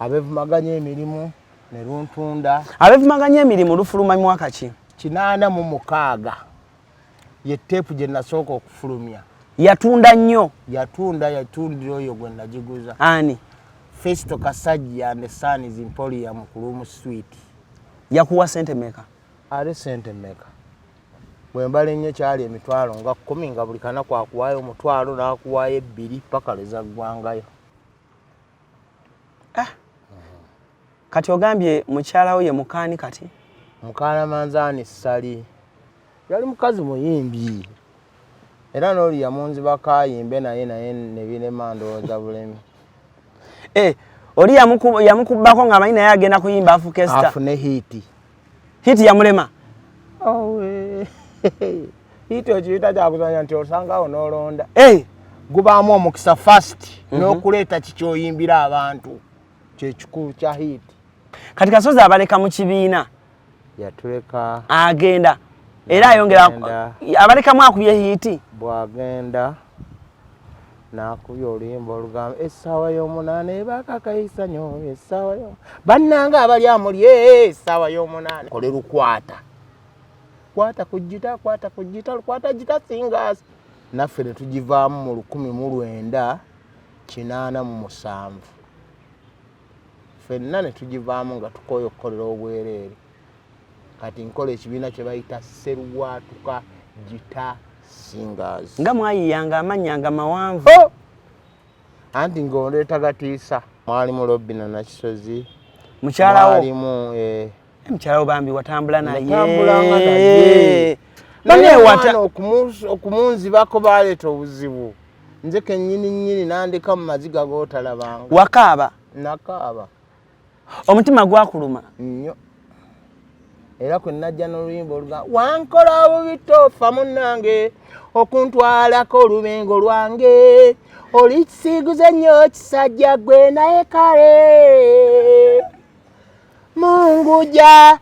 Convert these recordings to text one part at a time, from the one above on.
Abevumaganya emirimu ne luntunda. Abevumaganya emirimu lufuluma mwaka ki? 86 ye teepu gye nasooka okufulumya. Yatunda nnyo. Yatunda, yatundira oyo gwe nagiguza. Ani? Festo Kasajja and Sons Emporium ku Room Street. Yakuwa sente meka? Ate sente meka? Bwe mbala ennyo kyali emitwalo nga 10, nga buli kanaku akuwaayo omutwalo n'akuwaayo 2 paka lwe zaggwangayo. Kati ogambye mukyala wo ye mukaani kati? Mukaana Manzaani Ssali. Yali mukazi muyimbi. Era n'oli yamunzibako ayimbe naye naye ne birema ndowooza bulemi. Oli yamukubbako ng'amanyi naye agenda kuyimba afuuke star. Afune hiiti. Hiiti yamulema? Hiiti okiyita kyakuzanya nti osangawo n'olonda. Gubaamu omukisa fast n'okuleeta kikyoyimbira abantu. Kyekikulu kya hiiti. Kati Kasozi abaleka mu kibiina. Yatuleka. Agenda. Era ayongera abalekamu akubye hiiti. Bw'agenda n'akubye oluyimba olugamba essaawa y'omunaana ebaakakayisa nnyo essaawa y'omunaana. Bannange abali amulye essaawa y'omunaana. Kole lukwata. Kwata ku gita, kwata ku gita, lukwata gita singers. Naffe ne tugivaamu mu 1987. Ffenna ne tugivaamu nga tukooye okukolera obwereere. Kati nkola ekibiina kye bayita Sserwatuka Gita Singers. Nga mwayiyanga amannya nga mawanvu. Oh! Anti ng'ondeeta gatiisa. Mwalimu Robina Nakisozi. Mukyala wo? Mwalimu, Mukyala wo bambi watambula naye. Natambulanga naye. Bane Naye wata omwana okumunzibako baleeta obuzibu. Nze kennyini nnyini nandeka mu maziga g'otalabanga. Wakaaba? Nakaaba. Omutima gwakuluma? Nnyo. Era kwe najja n'oluyimba olugamba, wankola bubi tofa munnange, okuntwalako olubengo lwange, oli kisiguze nnyo kisajja gwe naye kale. Munguja.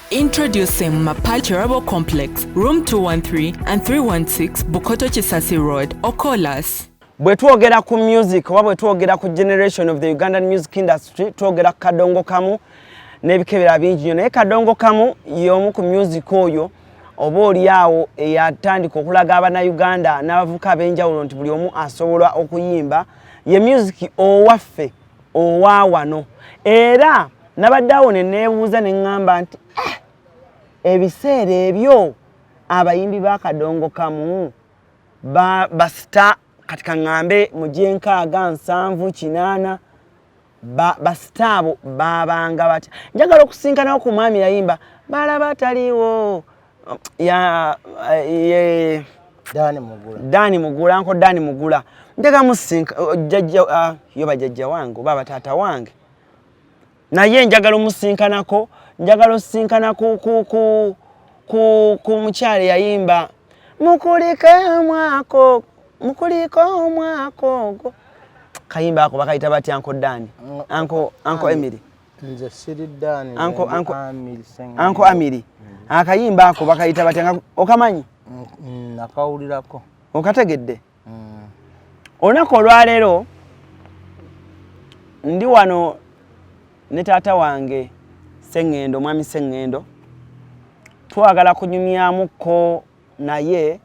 Introducing Mapal Cherabo Complex, room 213 and 316, Bukoto Chisasi Road, or call us. Bwe twogera ku music oba bwe twogera ku generation of the Ugandan music industry, twogera ku Kadongo Kamu n'ebikebera bingi nnyo. Naye Kadongo Kamu y'omu ku music oyo oba oli awo eyatandika okulaga Abannayuganda n'abavubuka ab'enjawulo nti buli omu asobola okuyimba. Ye music owaffe owa wano. Era nabadde awo ne neebuuza ne ŋŋamba nti ebiseera ebyo abayimbi ba Kadongo Kamu basita kati kaŋŋambe mu gy'enkaaga, nsanvu, kinaana, basita abo baabanga batya? Njagala okusinkanawo ku mwami yayimba balaba taliiwo ya, ye, Dani Mugula. Dani Mugula, Uncle Dani Mugula. Njagala musinka, jjajja, yo bajjajja wange oba bataata wange. Naye njagala omusinkanako, njagala osinkana ku mukyala eyayimba mukulike omwaka, mukulike omwaka ogwo. Kayimba ako bakayita batya Uncle Dani? Uncle Emily. Nze siri Dani, nze Amiri Sengendo. Uncle Amiri. Akayimba ako bakayita batya? Nga okamanyi? Nakawulirako. Okategedde? Olunaku olwaleero ndi wano ne taata wange Sengendo, mwami Sengendo. Twagala kunyumyamuko naye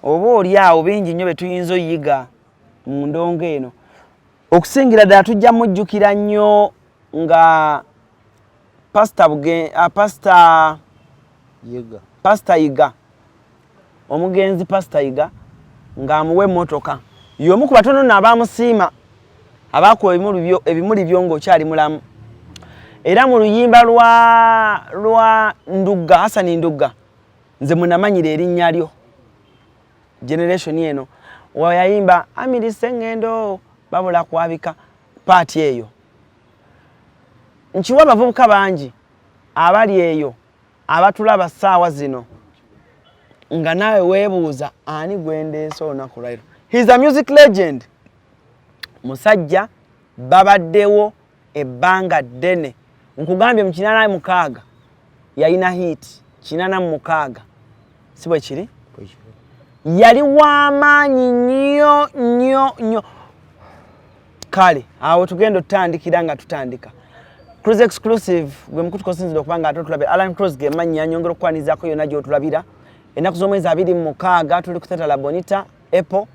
oba oli awo bingi nnyo bye tuyinza oyiga mu ndongo eno. Okusingira ddala tujja mujjukira nnyo nga Pastor Buge, Pastor Yiga. Pastor Yiga. Omugenzi Pastor Yiga ng'amuwa emmotoka. Y'omu ku batono nno abaamusiima abaakuwa ebimuli byo ng'okyali mulamu. Era mu luyimba lwa Ndugga, Hassan Ndugga, nze mwe namanyira erinnya lyo. Generation eno wayayimba Amiri Sengendo babula kwabika paati eyo. Nkiwa abavubuka bangi abali eyo abatulaba ssaawa zino nga naawe weebuuza ani gwe ndeese olunaku lwaleero. He is a music legend. Musajja babaddewo ebbanga ddene. Nkugambye mu 86 yalina hit, 86. Si bwe kiri? Yali w'amaanyi nnyo nnyo nnyo. Kale awo tugenda otutandikira nga tutandika Cruise Exclusive gwe mukutu kosinzira okuba nga ate otulabira. Alan Cruz ge mannya, nyongera okukwanizaako yonna gy'otulabira. Ennaku z'omwezi 26 tuli ku Theatre La Bonita Apple,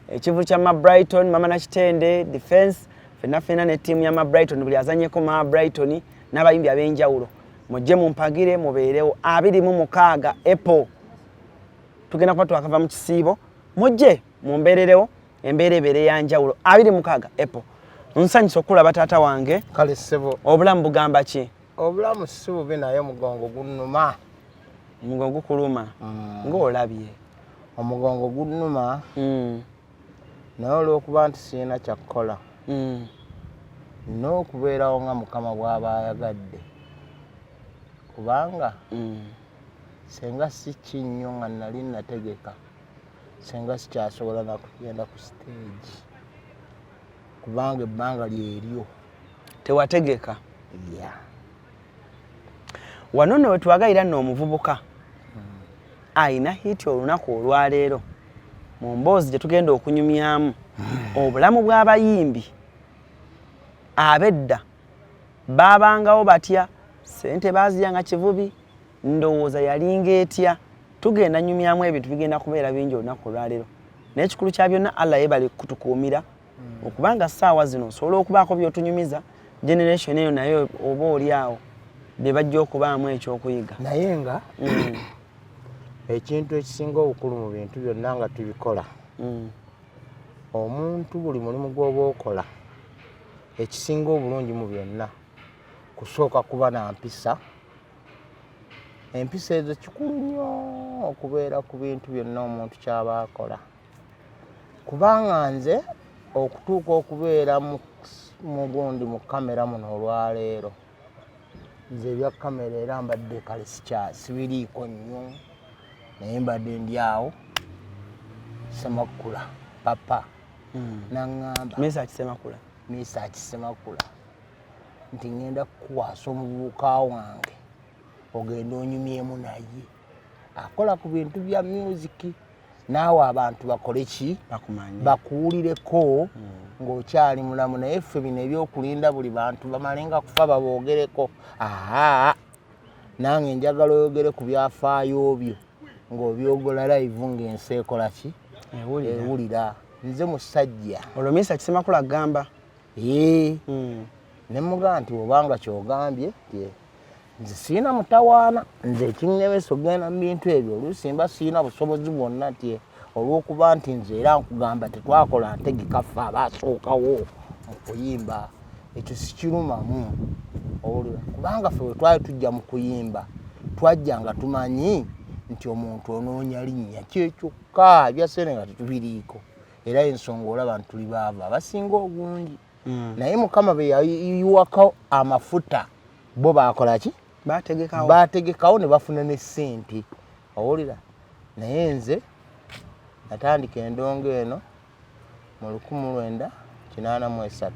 ekivulu kya Ma Brighton, Mama Nakitende, Defense, fenna fenna ne ttiimu ya Ma Brighton, buli azanyeko Ma Brighton n'abayimbi ab'enjawulo. Mujje mumpagire mubeerewo 26 Apple. Tugenda kuba twakava mu kisiibo, mujje mumbeererewo, embeera ebeere ya njawulo. 26 Apple. Nsanyusa okulaba taata wange. Kale ssebo. Obulamu bugamba ki? Obulamu si bubi naye omugongo gunnuma. Omugongo gukuluma? Ng'olabye. Omugongo gunnuma. Naye olw'okuba nti sirina kyakukola. N'okubeerawo nga Mukama bw'aba ayagadde. Kubanga senga si ki nnyo nga nali nategeka, senga sikyasobola nakugenda ku stage. Kubanga ebbanga lyeryo. Tewategeka? Yeah. Wano nno wetwagalira nno omuvubuka ayina hit olunaku olwaleero mu mboozi gye tugenda okunyumyamu obulamu bw'abayimbi ab'edda baabangawo batya, ssente baaziyanga kivubi, ndowooza yalinga etya. Tugenda nyumyamu ebintu bigenda kubeera bingi olunaku olwaleero, naye ekikulu kya byonna Allah yeebale kutukuumira okubanga ssaawa zino osobola okubaako by'otunyumiza generation eyo, naye oba oli awo bye bajja okubaamu ekyokuyiga. Naye nga ekintu ekisinga obukulu mu bintu byonna nga tubikola, omuntu buli mulimu gw'oba okola, ekisinga obulungi mu byonna kusooka kuba na mpisa. Empisa ezo kikulu nnyo okubeera ku bintu byonna omuntu ky'aba akola, kubanga nze okutuuka okubeera mu gundi mu kamera muno olwaleero, nze ebya kamera era mbadde kale sibiriiko nnyo, naye mbadde ndi awo Semakula papa naŋŋamba, Mesach Semakula. Mesach Semakula, nti ŋŋenda kukuwaasa omuvubuka wange ogenda onyumyemu naye akola ku bintu bya music, naawe abantu bakole ki? Bakumanye. Bakuwulireko ng'okyali mulamu. Naye ffe bino ebyokulinda buli bantu bamalenga kufa baboogereko, aa nange njagala oyogere ku byafaayo byo ng'obyogola live ng'ensi ekola ki? Ewulira. Ewulira. Nze musajja. Olwo Mesach Semakula agamba? Ee. Ne mugamba nti obanga kyogambye nti nze siina mutawaana, nze ekinnemesa okugenda mu bintu ebyo oluusi mba siina busobozi bwonna, nti olw'okuba nti nze era nkugamba tetwakola ntegeka ffe abaasookawo mu kuyimba, ekyo sikirumamu, owulira? Kubanga ffe bwe twali tujja mu kuyimba, twajja nga tumanyi nti omuntu onoonya linnya, kyekyokka, ebya ssente nga tetubiriiko. Era ensonga olaba nti tuli baava abasinga obungi, naye Mukama bwe yayiwako amafuta, bo bakola ki? Bategekawo. Bategekawo ne bafuna ne ssente, owulira? Naye nze natandika endongo eno mu 1983.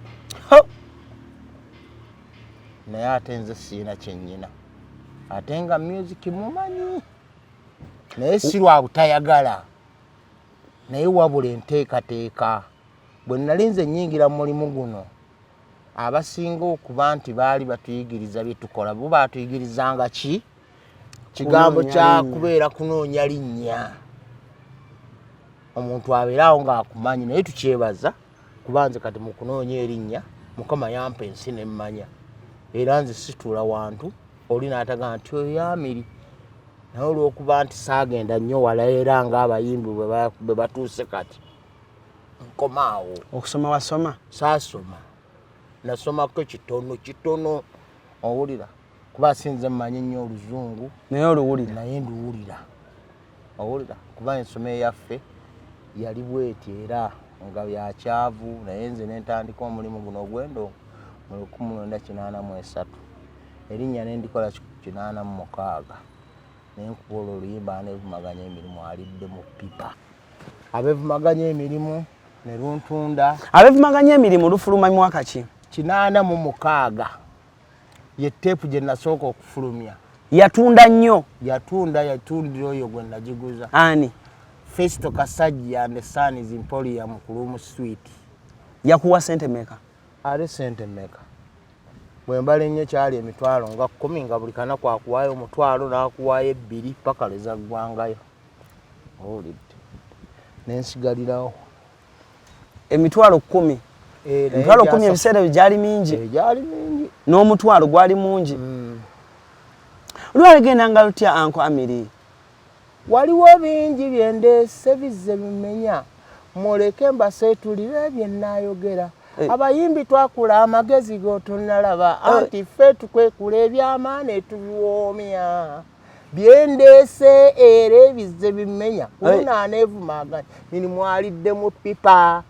Ho! Naye ate nze siina kyennyina, ate nga music mumanyi, naye si lwa butayagala, naye wabula enteekateeka. Bwe nali nze nnyingira mu mulimu guno, abasinga okuba nti baali batuyigiriza bye tukola, bo baatuyigirizanga ki? Kigambo Kunoonya kya linnya. Kubeera kunoonya linnya, omuntu abeeraawo ng'akumanyi. Naye tukyebaza kuba nze kati mu kunoonya erinnya Mukama yampa ensi nemmanya, era nze situula wantu oli n'atagaa nti oyo Amiri. Naye olw'okuba nti saagenda nnyo wala, era ng'abayimbi bwe batuuse kati, nkomaawo. Okusoma wasoma? Saasoma, nasomako kitono kitono, owulira? Kuba sinze mmanyi nnyo oluzungu. Naye oluwulira? Naye nduwulira, owulira? Kuba ensoma eyaffe yali bweti era nga byakyavu. Naye nze nentandika omulimu guno ogwendo mu 1983, erinnya nendikola 86, nenkuba olwo oluyimba "Anevumaganya emirimu alidde mu pipa", "Abevumaganya emirimu" ne luntunda. "Abevumaganya emirimu" lufuluma mwaka ki? 86 ye teepu gye nasooka okufulumya. Yatunda nnyo? Yatunda, yatundira oyo gwe nagiguza. Ani? Festo Kasajja and Sons Emporium ku Lumu Street. Yakuwa sente meka? Ate sente meka? Bwembala ennyo kyali emitwalo nga 10, nga buli kanaku akuwaayo omutwalo n'akuwaayo 2 paka lwe zaggwangayo. Owulidde? Nensigalirawo. Emitwalo 10. Emitwalo 10 ebiseera ebyo gyali mingi. Gyali mingi. N'omutwalo gwali mungi. Lwaligenda lutya Uncle Amiri? Waliwo bingi bye ndeese bizze bimenya, muleke mbaseetulire bye nnaayogera. Abayimbi twakula amagezi g'otonnalaba, anti ffe tukwekula ebyama ne tubiwoomya. Bye ndeese era ebizze bimenya, kunaaneevumaganya nini mwalidde mu ppipa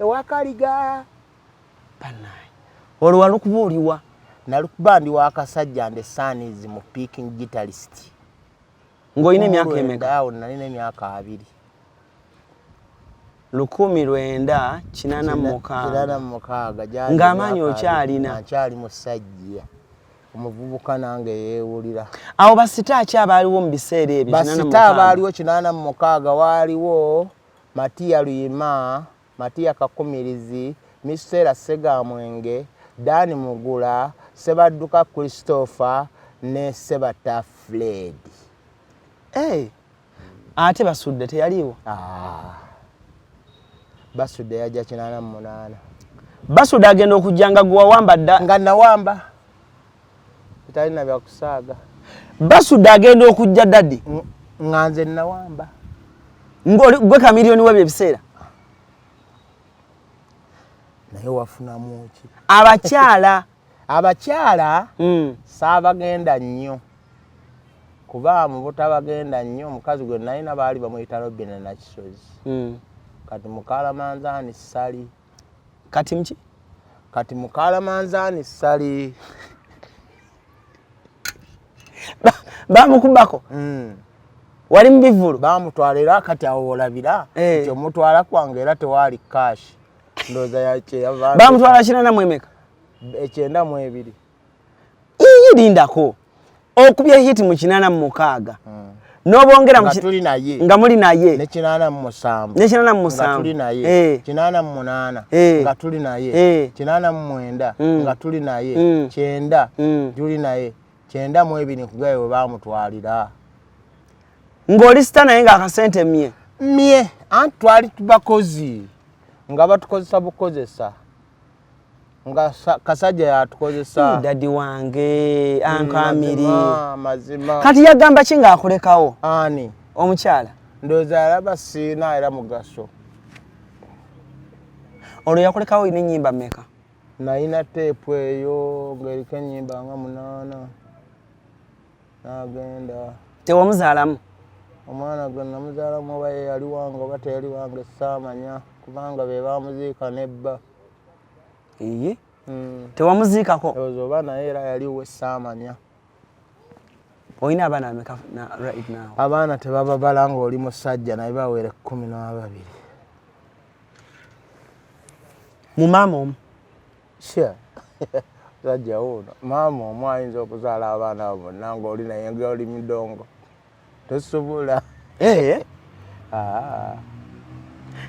ewakaliga. Bannaaye, olwo walukuba oliwa? Nalukuba ndi wa Kasajja and Sons mu picking guitarist. Ng'olina emyaka emeka? Awo nalina emyaka 20. 1986. Ng'amaanyi okyalina? Nkyali musajja omuvubuka nange yeewulira. Awo basita ki abaaliwo mu biseera ebyo? Basita abaaliwo 86 waaliwo Matiya Luyima, Matiya Kakumirizi, Misera Segamwenge, Dan Mugula, Sebadduka Christopher ne Sebata Fred. Ate Basudde teyaliwo? Basudde yajja 88. Basudde agenda okujja nga gwe wawamba dda? Nga nawamba. Talina byakusaaga. Basudde agenda okujja daddy? Nga nze nawamba. Ng'oli gwe Chameleone w'ebyo ebiseera? Naye wafunamu ki? Abakyala. Abakyala saabagenda nnyo. Kuba mu butabagenda nnyo omukazi gwe nalina baali bamuyita Robina Nakisozi. Kati Mukalamanzaani Ssali. Kati muki? Kati Mukalamanzaani Ssali. Bamukubako? Wali mu bivvulu? Bamutwala era kati awo olabira nti omutwala kwange era tewaali cash. Ndowooza yakyeyava. Bamutwala 84? 92. Iyi lindako. Okubye hit mu 86. N'obongera nga tuli naye. Nga muli naye. Ne 87. Ne 87. Nga tuli naye. 88. Nga tuli naye. 89. Nga tuli naye. 90. Tuli naye. 92 nkugaye we baamutwalira. Ng'oli sita naye ng'akasente mye. Mye, anti twali tubakozi nga batukozesa bukozesa. Nga Kasajja yatukozesa. Daddy wange, Uncle Amiri. Mazima. Kati yagamba ki ng'akulekawo? Ani? Omukyala. Ndowooza yalaba siina era mugaso. Olwo yakulekawo olina ennyimba mmeka? Nalina teepu eyo ng'eriko ennyimba nga 8. N'agenda. Tewamuzaalamu? Omwana gwe namuzaalamu oba ye yali wange oba teyali wange saamanya kubanga be baamuziika n'ebba. Iye? Tewamuziikako? Ndowooza oba naye era yali we saamanya. Olina abaana bameka right now? Abaana tebababala ng'oli musajja naye bawera 12. Mu maama omu? Sure. Musajja wuuno. Maama omu ayinza okuzaala abaana abo bonna ng'oli naye ng'oli midongo. Tosobola.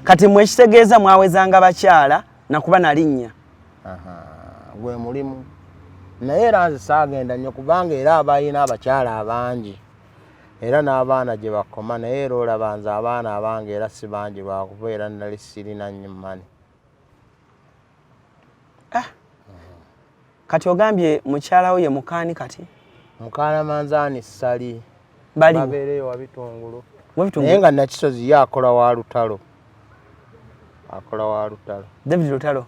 Kati mwe ekitegeeza mwawezanga bakyala nakuba nalinnya. Gwe mulimu. Naye era nze saagenda nnyo kubanga era abalina abakyala abangi. Era n'abaana gye bakoma naye era olaba nze abaana abange era si bangi lwakuba era nali sirina nnyo money. Kati ogambye mukyala wo ye mukaani kati? Mukalamanzaani Ssali. Baliwo. Babeereyo Wabitungulu. Wabitungulu. Naye nga Nakisozi ye akola wa Lutalo. Akola wa Lutalo. David Lutalo.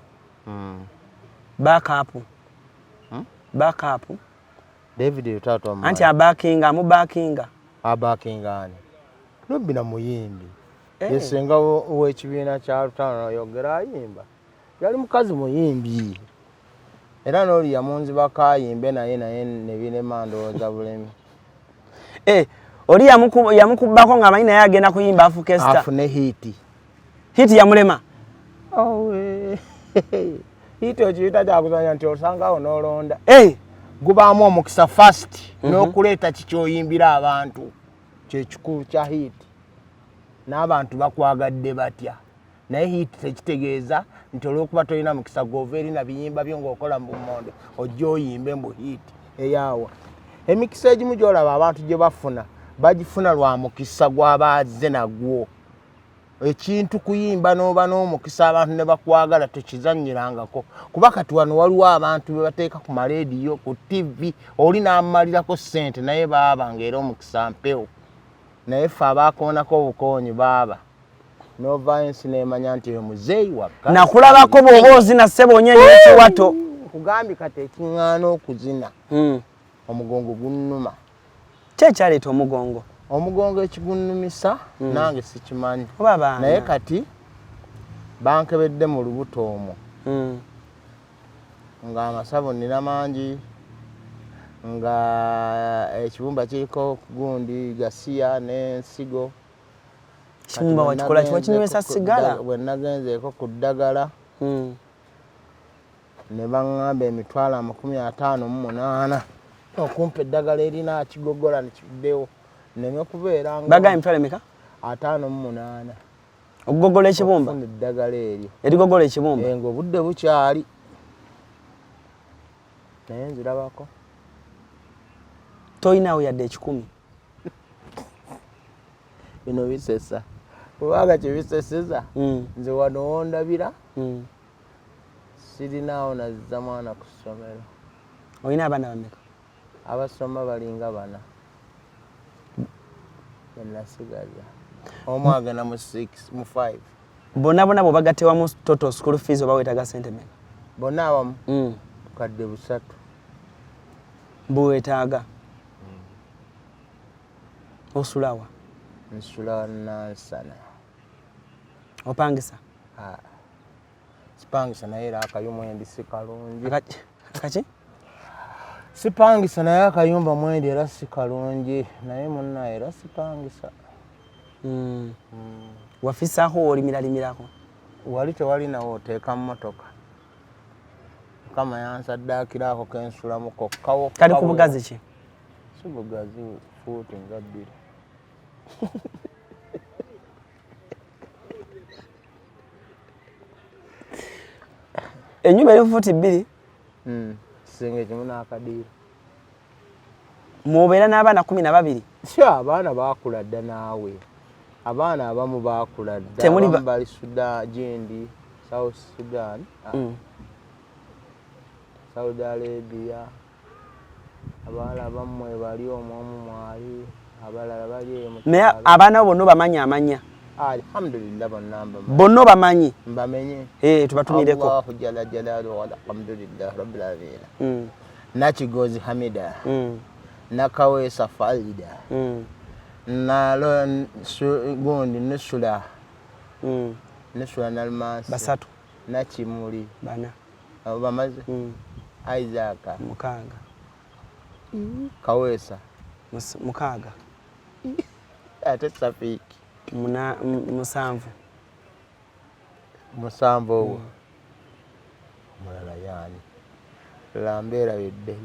Backup. Backup. David Lutalo twamumanyi. Anti abakinga, amubakinga. Abakinga ani? Lubina muyimbi. Yesenga w'ekibiina kya Lutalo yogera ayimba. Yali mukazi muyimbi. Era n'oli yamunzibako ayimbe naye naye ne birema ndowooza bulemi. Oli yamukubbako ng'amanyi naye agenda kuyimba afuuke star. Afune hiti. Hiti yamulema? Owe. Hiti okiyita kyakuzannya nti osangawo n'olonda. Gubaamu omukisa fast n'okuleeta kikyoyimbira abantu. Kyekikulu kya hiti. N'abantu bakwagadde batya. Naye hit tekitegeeza nti olwokuba tolina mukisa gwova eri na biyimba byo ng'okola mu bummonde ojja oyimbe mbu hit eyaawa. Emikisa egimu gy'olaba abantu gye bafuna bagifuna lwa mukisa gw'aba azze nagwo. Ekintu kuyimba n'oba n'omukisa abantu ne bakwagala, tekizannyirangako, kuba kati wano waliwo abantu be bateeka ku maleediyo, ku TV, oli n'amumalirako ssente, naye baaba ng'era omukisa mpewo. Naye ffe abakoonako obukoonyi, baaba n'ovaayo ensi n'emanya nti oyo muzeeyi wakka. Nakulabako bw'oba ozina, ssebo, onyenye ekiwato. Nkugambye, kati ekiŋŋaana okuzina, omugongo gunnuma. Ki ekyaleeta omugongo? Omugongo ekigunnumisa nange sikimanyi. Oba abaana? Naye kati bankebedde mu lubuto omwo ng'amasavu nina mangi, nga ekibumba kiriko gundi gasiya n'ensigo. Kibumba wakikola ki? Wakinywesa sigala? Bwe nagenzeeko ku ddagala ne baŋŋamba 558,000 okumpa eddagala erina akigogola nekiddewo nneme kubeera nga. Bagamba emitwalo emeka? 58. Okugogola ekibumba? Okufuna eddagala eryo. Erigogola ekibumba? Eh, ng'obudde bukyali, naye nzirabako. Toyinaawo yadde 100? Bino bisesa, kubanga kyebiseseza, nze wano wondabira sirinaawo nazza mwana ku ssomero. Olina abaana bameka? Abasoma balinga bana benasigaza, omu agenda mu 6, mu 5. Bonna bonna bw'obagatte wamu, total school fees, oba weetaaga sente meka? Bonna awamu, 300,000. Bweweetaaga. Osulawa? Nsula Nansana. Opangisa? Ah, sipangisa, naye era akayumba endi si kalungi. Akaki? Sipangisa, naye akayumba mwendi era si kalungi, naye munna era sipangisa. Wafisaako wolimiralimirako? Wali tewali nawe oteeka mmotoka. Mukama yansaddaakiraako kensulamu kokka. Kali ku bugazi ki? Si bugazi, fuuti nga 2. Ennyumba eri fuuti 2? Kisenge kimu n'akadiiro. Mwobeera n'abaana 12? Si, abaana baakula dda naawe, abaana abamu baakula dda. Abamu bali Sudan, gindi South Sudan, ah, Saudi Arabia. Abawala abamu mwebali omwo, omu mwali, abalala bali eyo mu Naye kyalo. abaana bo bonna obamanyi amanya? Alhamdulillah, bonna mbamanyi. Bonna obamanyi? Mbamenye. Eh, tubatumireko. Allahu jalla jalaluhu, alhamdulillah rabbil alamin. Nakigozi Hamida, Nakaweesa Farida, nalo gundi Nusula, Nusula Nalmansi. Basatu. Nakimuli. Bana. Abo bamaze. Isaac. Mukaaga. Kaweesa. Mukaaga. Ate Safiiki. Musanvu. Musanvu ogwo. Omulala yaani lambeerabidde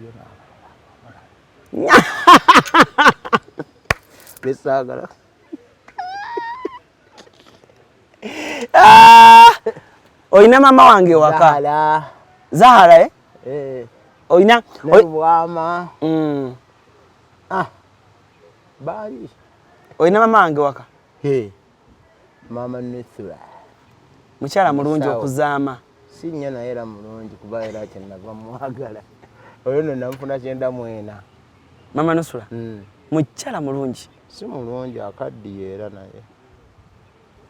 besaagala. Ah! Olina maama wange ewaka? Zahara. Zahara, eh? Eh, Olina Nalubwama. Ah, baali. Olina maama wange waka? Hey, maama Nusura. Mukyala mulungi? Musawo. Okuzaama. Si nnyo, naye era mulungi, kuba era kyenava mwagala. Oyo nno namufuna 94. Maama Nusura? Mm. Mukyala mulungi? Si mulungi, akaddiye era, naye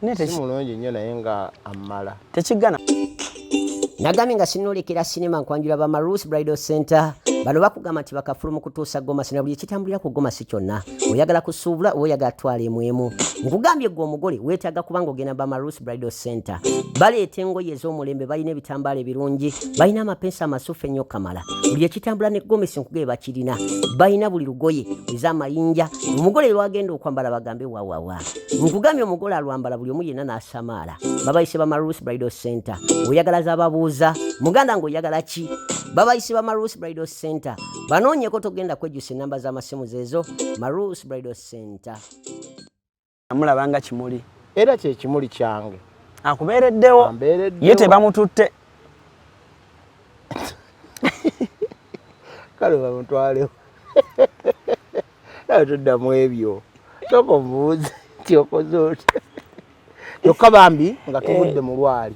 Naye si mulungi nnyo, naye nga amala. Tekigana. Nagambye nga sinolekera sinema, nkwanjula ba Marus Bridal Center. Bano bakugamba nti bakafulu mu kutuusa gomasi na buli ekitambulira ku gomasi kyonna. Oyagala kusuubula oba oyagala twala emu emu, nkugambye gwe omugole weetaaga kubanga ogenda ba Marus Bridal Center. Baleeta engoye ez'omulembe, balina ebitambaala ebirungi, balina amapensa amasufu ennyo kamala. Buli ekitambula ne gomesi nkugambye bakirina. Balina buli lugoye, ez'amayinja, omugole lwagenda okwambala bagambe wawawa. Nkugambye omugole alwambala buli omu yenna n'asamaala. Babayise ba Marus Bridal Center. Oyagala z'ababuuza muganda ng'oyagala ki? Babayise ba Marus Bridal Center, banoonyeko, togenda kwejjusa. Enamba z'amasimu zeezo, Marus Bridal Center. Mulaba nga kimuli. Era kyekimuli kyange. Akubeereddewo. Ye tebamututte. Kale bamutwalewo. Nawe tuddamu ebyo. Sooka omubuuze nti okoze otya. Kyokka bambi nga tuvudde mu lwali.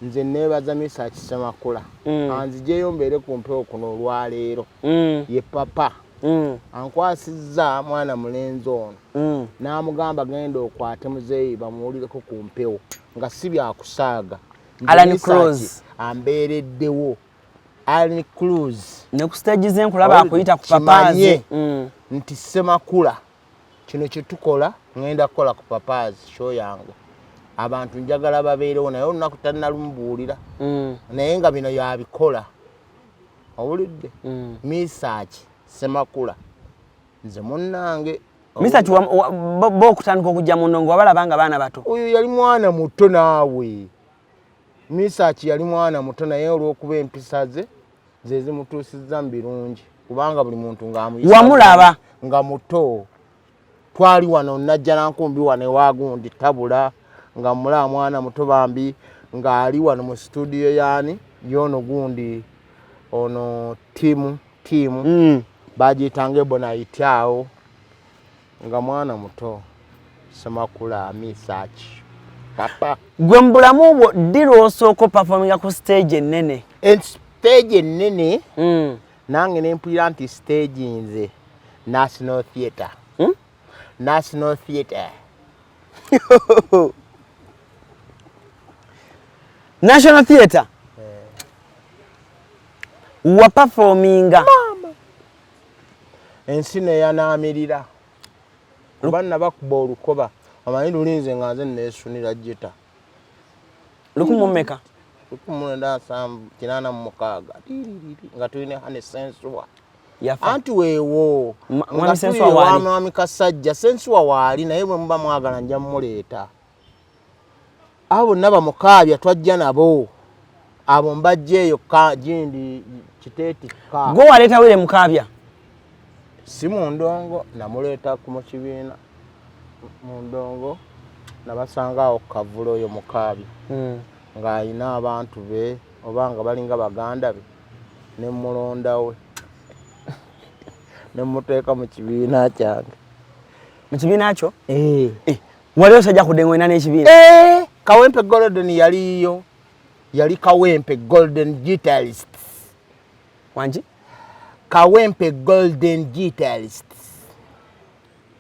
Nze neebaza Mesach Ssemakula. Anzijeyo mbeere ku mpewo kuno olwaleero. Ye papa. Ankwasizza mwana mulenzi ono. N'amugamba genda okwate muzeeyi bamuwulireko ku mpewo nga si byakusaaga. Alan Cruz ambeereddewo. Alan Cruz ne ku stage ze nkulaba akuyita ku papaazi. Nti Ssemakula kino kye tukola ngenda kukola ku papaazi show yange. Abantu njagala babeerewo naye olunaku tannalumubuulira. Naye nga bino yabikola. Owulidde? Mesach Ssemakula nze munnange. Mesach bo okutandika okujja mu ndongo wabalaba nga baana bato. Oyo yali mwana muto naawe. Mesach yali mwana muto naye olw'okuba empisa ze ze zimutuusizza mu birungi kubanga buli muntu ng'amuyisa wamulaba nga muto. Twali wano Najjanankumbi wano ewagundi tabula nga mulaba mwana muto bambi ng'ali wano mu studio yaani y'ono gundi ono tiimu bagiyitanga Ebonite awo nga mwana muto. Ssemakula Mesach papa. Gwe mu bulamu bwo ddi lw'osooka opafominga ku stage ennene? Stage ennene nange ne mpulira nti stage nze National Theatre. National Theatre. National Theatre? Wapafominga? Ensi neyanaamirira. Kuba nabakuba olukoba omanyi lulinze nga nze neesunira gita. 1976? 1986 nga tulina Hane Sensuwa. Anti weewo Mwami Sensuwa waali. Mwami Kasajja Sensuwa waali naye bwe muba mwagala nja mmuleeta. Abo bonna bamukaabya twajja nabo. Abo mbajja eyo gindi kiteeti ka. Gwe waleeta Wire Mukaabya? Si mu ndongo namuleeta mu kibiina. Mu ndongo nabasanga awo kavula oyo Mukaabya. Ng'alina abantu be oba nga balinga baganda be ne mulonda we. Ne muteeka mu kibiina kyange. Mu kibiina kyo? Wali osajja kudde ng'olina n'ekibiina? Kawempe Golden yaliyo. Yali Kawempe Golden Guitarist. Wangi? Kawempe Golden Guitarist.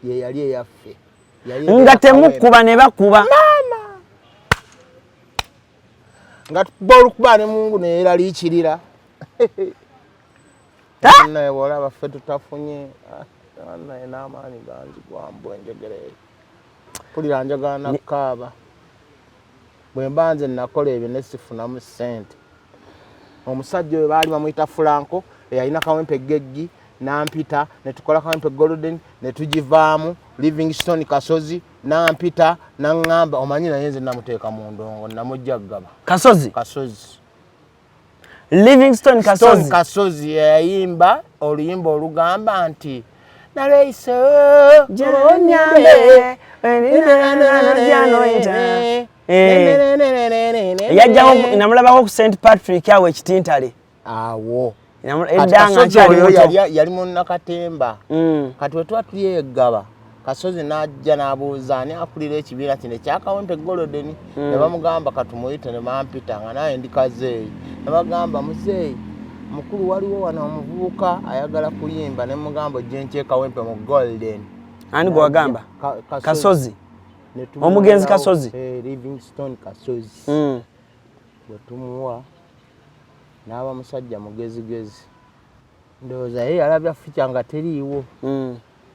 Ye yali eyaffe. Nga temukuba ne bakuba. Mama! Nga tukuba olukuba ne Mungu ne yeeraliikirira. Naye bw'olaba ffe tutafunye, naye n'amaanyi ganzigwa mbwa enjogera eyo. Mpulira njagala na kukaaba. Bwe mba nze nakola ebyo ne sifunamu ssente. Omusajja oyo baali bamuyita Franco, eyalina Kawempe Geggi, n'ampita ne tukola Kawempe Golden ne tugivaamu. Livingstone Kasozi n'ampita n'aŋŋamba omanyi naye nze namuteeka mu ndongo namujja ggaba. Kasozi? Kasozi. Livingstone Kasozi. Kasozi yayimba oluyimba olugamba nti naleese onyambe yajjako namulabako ku St Patrick awo ekitintale. Awo. Kasozi oyo yali munnakatemba. Kati we tuba tuli eggaba Kasozi n'ajja n'abuuza ani akulira ekibiina kino ekya Kawempe Golden. Ne bamugamba katumuyite ne bampita nga naye ndi kazeeyi. Ne bagamba muzeeyi mukulu waliwo wano omuvubuka ayagala kuyimba ne mugamba ojje nkye Kawempe mu Golden. Ani gwe wagamba? Kasozi. Omugenzi Kasozi. Livingstone Kasozi. Bwe tumuwa n'aba musajja mugezigezi. Ndowooza ye yalabya future nga teriiwo.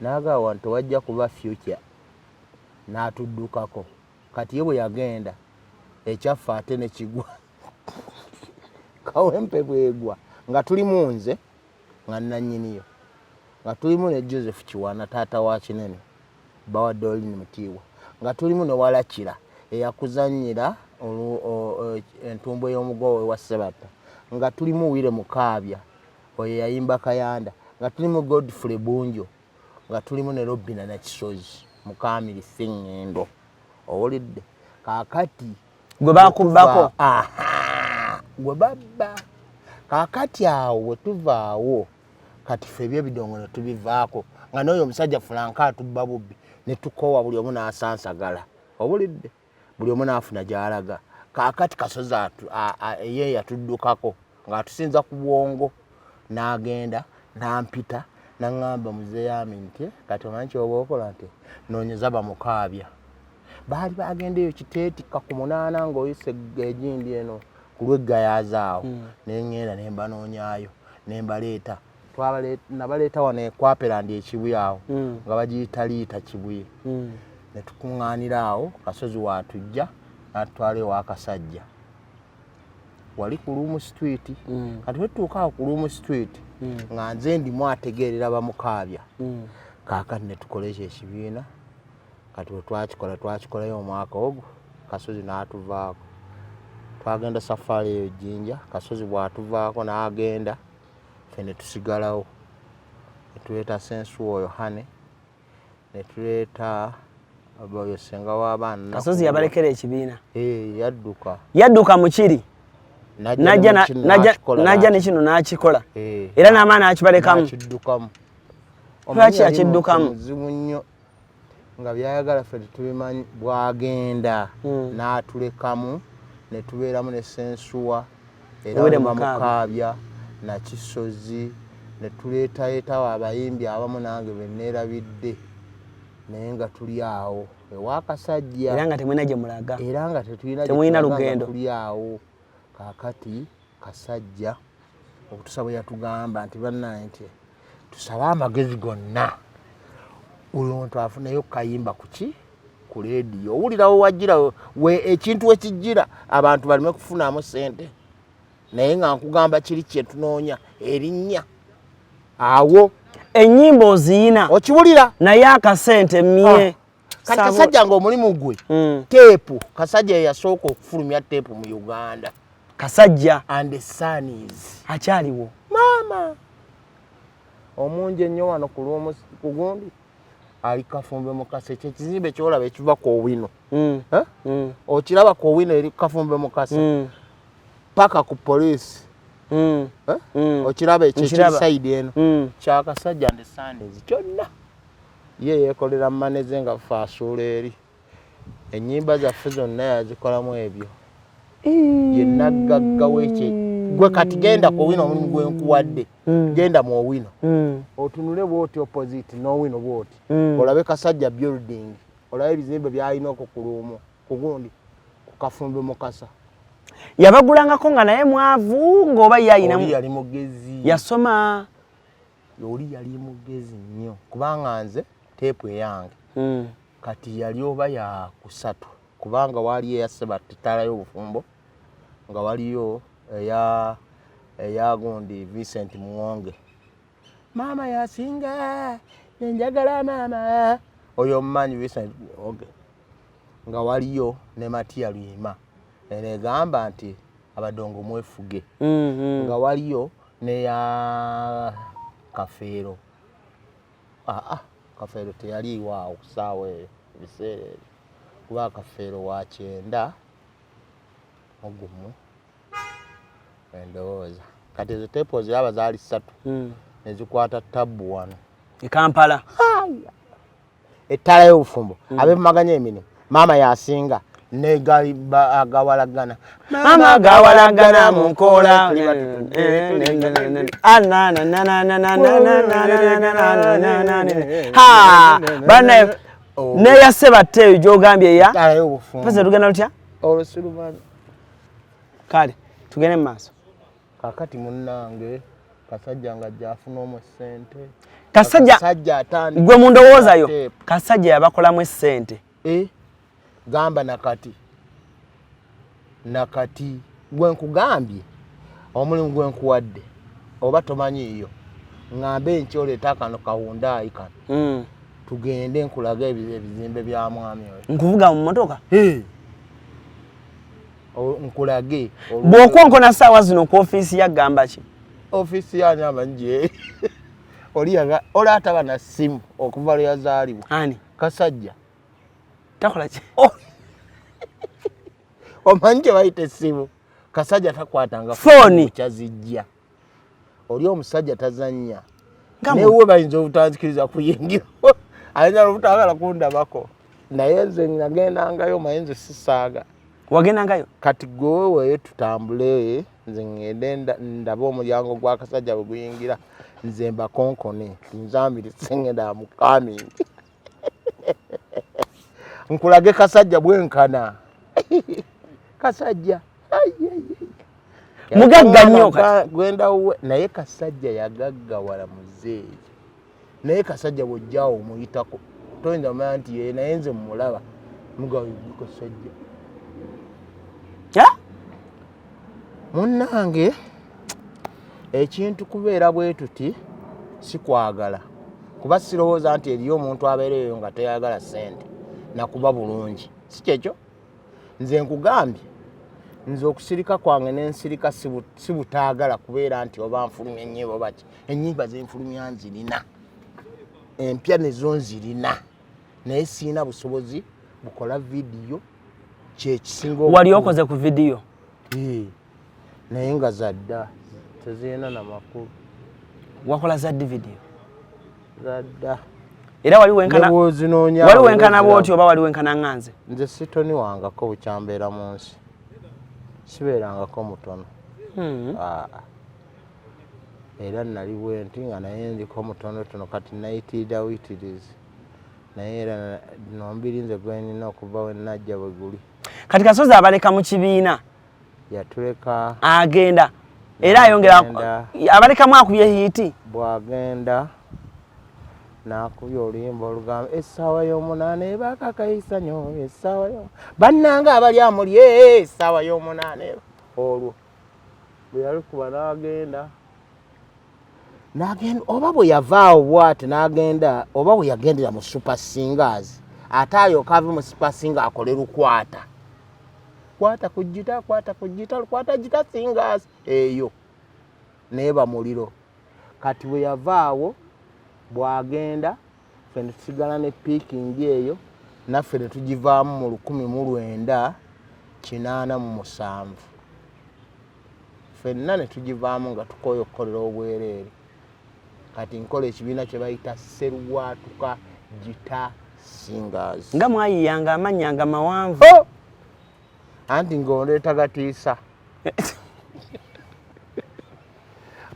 N'agamba nti wajja kuba future n'atuddukako. Kati ye bwe yagenda ekyaffe ate ne kigwa. Kawempe bwegwa nga tulimu nze nga nnannyiniyo nga tulimu ne Joseph Kiwana taata wa Kinene bawa Dolin Mutiibwa nga tulimu ne Walakira eyakuzannyira entumbwe y'omugowe wa Ssebatta nga tulimu Wire Mukaabya oyo yayimba Kayanda nga tulimu Godfrey Bunjo nga tulimu ne Robina Nakisozi Mukaamiri Sseŋŋendo. Owulidde? Kaakati Gwe bakubbako. Gwe babba. Kaakati awo we tuvaawo, kati ffe ebyebidongo ne tubivaako, nga n'oyo omusajja Fulanka atubba bubbi, ne tukoowa, buli omu n'asansagala, obulidde, buli omu n'afuna gy'alaga. Kaakati Kasozi ye yatuddukako ng'atusinza ku bwongo, n'agenda n'ampita n'aŋŋamba, muzeeyami, nti kati omanyi kyoba okola, nti noonyeza bamukaabya baali bagenda eyo Kiteetikka ku 8 ng'oyise egindi eno ku lw'eggayazaawo. Neŋŋenda ne mbanoonyaayo ne mbaleeta, nabaleeta wano ekwaperandi ekibuye awo, nga bagiyita Liita Kibuye. Ne tukuŋŋaanira awo, Kasozi waatujja n'atutwala ewa Kasajja wali ku Luumu Street. Kati wetutuuka awo ku Luumu Street, nga nze ndimu ategeerera bamukaabya. Kaakati ne tukola ekyo ekibiina. Kati bwe twakikola, twakikolayo omwaka ogwo, Kasozi n'atuvaako, twagenda safaari eyo Jjinja. Kasozi bw'atuvaako n'agenda, ffe ne tusigalawo, ne tuleeta Sensuwa oyo Hane, ne tuleeta oyo senga w'abaana. Kasozi yabalekera ekibiina? Eh, yadduka. Yadduka mukiri. Najja ne kino n'akikola. Najja ne kino n'akikola. Eh. Era n'amaani akibalekamu. N'akiddukamu. Lwaki Omanyi yali yakiddukamu? muntu muzibu nnyo, nga byayagala ffe tetubimanyi. Bwagenda n'atulekamu, ne tubeeramu ne Sensuwa era Were ne Mukaabya. Bamukaabya Nakisozi, ne tuleetaleetawo abayimbi abamu nange be neerabidde, naye nga tuli awo ewakasajja. Era nga temulina gye mulaga. Era nga tetulina gye Temulina tulaga, nga lugendo. tuli awo. Kaakati Kasajja okutusa bwe yatugamba nti bannaye, nti tusabe amagezi gonna, buli muntu afuneyo kayimba kuki ku leediyo. Owulira we wajjira we ekintu wekijjira, abantu baleme kufunamu sente, naye nga nkugamba kiri kyetunoonya erinnya awo. Ennyimba oziyina. Okiwulira? Naye akasente mye. Kati Kasajja nga omulimu gwe teepu. Kasajja ye yasooka okufulumya teepu mu Uganda. Kasajja. And the Sunnies. Akyaliwo? Maama omungi ennyo wano ku lwomu ku gundi ali Kafumbe Mukasa, ekyo ekizimbe kyolaba ekiva ku Owino. Eh? Okiraba ku Owino eri Kafumbe Mukasa paka ku poliisi. Eh? Okiraba ekyo ekiri Nkiraba. side eno kyakasajja and Sunnies kyonna. Ye yeekolera maneze nga ffe asuula eri ennyimba zaffe zonna, yazikolamu ebyo. Ye naggagga wekye gwe. Kati genda ku Owino, omulimu gwenkuwadde, genda mu Owino, otunule bwoti opposite n'Owino bwoti, olabe Kasajja building, olabe ebizimbe byalina okwo ku Luumu kugundi ku Kafumbe Mukasa. Yabagulangako nga naye mwavu, ng'oba ye Oli ayinamu? yali mugezi. Yasoma? Oli yali mugezi nnyo, kubanga nze teepu eyange kati yali oba ya kusatu, kubanga waliyo eya Sebatta y'obufumbo, nga waliyo eya gundi Vincent Muwonge, maama yasinga nenjagala maama oyo omumanyi Vincent Muwonge, nga waliyo ne Matiya Lwima eno egamba nti abadongo mwefuge, nga waliyo neya Kafeero. Aa, Kafeero teyaliiwo awo ku ssaawa eyo, ebiseera ebyo, kuba Kafeero wa 91 endowooza. Kati ezo teepu oziraba zaali ssatu, nezikwata tabbu wano e Kampala. Ettaala y'obufumbo, abemumaganya emirimu, maama yasinga negali agawalagana. Mama gawalagana mu nkola. Tuliba tutudde. Ha, bana, neya Sebatta eyo gyogambye eya Ettaala y'obufumbo. Pese lugenda lutya? Olusirumanyi. Kale tugende mu maaso. Kakati munnange Kasajja nga ajja afuna omwo ssente. Kasajja. Kasajja atandika Gwe mu ndowooza yo, tape. Kasajja yabakolamu essente? Eh, gamba nakati gwe nkugambye omulimu gwe nkuwadde, oba tomanyiiyo, ŋŋambe enkya oleeta akano kawundaayi kano, tugende nkulaga ebizimbe bya mwami oyo. Nkuvuga mu motoka? Nkulage. Bw'okonkona saawa zino ku ofiisi yagamba ki? Ofiisi yani amanyi gyeri. Oli yaga oli ataba na ssimu okuva lwe yazaalibwa. Ani? Kasajja. Takola ki? Omanyi kye bayita essimu? Kasajja takwatanga Phone. Kyazijja oli omusajja tazannya, newuwe bayinza obutanzikiriza kuyingira, ayinza obutagala kundabako, naye nze nagendangayo. Maye nze sisaaga. Wagendangayo? Kati gweweweyo tutambule, nze ŋŋende ndabe omulyango gwa kasajja bwe guyingira, nze mbakonkone, nzambirise, ŋŋenda mukamingi nkulage kasajja bwenkana. Kasajja mugagga nnyo kati. Gwenda wuwe, naye kasajja yagaggawala muzeeyi, naye kasajja bwojjawo omuyitako toyinza manya nti ye, naye nze mumulaba mugawe kasajja. Munnange, ekintu kubeera bwe tuti sikwagala, kuba sirowooza nti eriyo omuntu abeereyo nga teyagala ssente nakuba bulungi, si kyekyo. Nze nkugambye, nze okusirika kwange n'ensirika si butaagala kubeera nti oba nfulumya ennyimba oba ki. Ennyimba zenfulumya nzirina, empya nezo nzirina, naye siina busobozi bukola vidiyo, kyekisinga. Wali okoze ku vidiyo? Naye nga zadda, tezirina namakulu. Wakola zaddi vidiyo? Zadda. Era wali wenkana Nebwozinoonya wali wenkana bwoti oba wali wenkana nganze? Nze sitoni wangako bukyambeera mu nsi, sibeerangako mutono. Ah. Era nali bwenti nga naye ndiko mutonotono, kati nayitirira witirizi, naye era nombiri nze gwenina okuva we najja bwe guli. Kati Kasozi abaleka mu kibiina? Yatuleka. Agenda era ayongera. Agenda. Abalekamu akubye hit. Bwagenda nakubya oluyimba olugamba essaawa y'omunaana ebakakayisa nyo, essaawa yo bannanga abali amuli essaawa y'omunaana olwo bwe yalikuba n'agenda, n'agenda oba bwe yavaawo bwati n'agenda, oba bwe yagendera mu Super Singers, ate alyoka ave mu Super Singer akole Lukwata, kwata ku gita, kwata ku gita, Lukwata Gita Singers eyo neeba muliro. Kati bwe yavaawo bwagenda, ffe ne tusigala ne Picking eyo, naffe ne tugivaamu mu 1987, ffenna ne tugivaamu nga tukooye okukolera obwereere. Kati nkola ekibiina kye bayita Serwatuka Gita Singers. Nga mwayiyanga amannya nga mawanvu. Oh! Anti ng'oleeta gatiisa,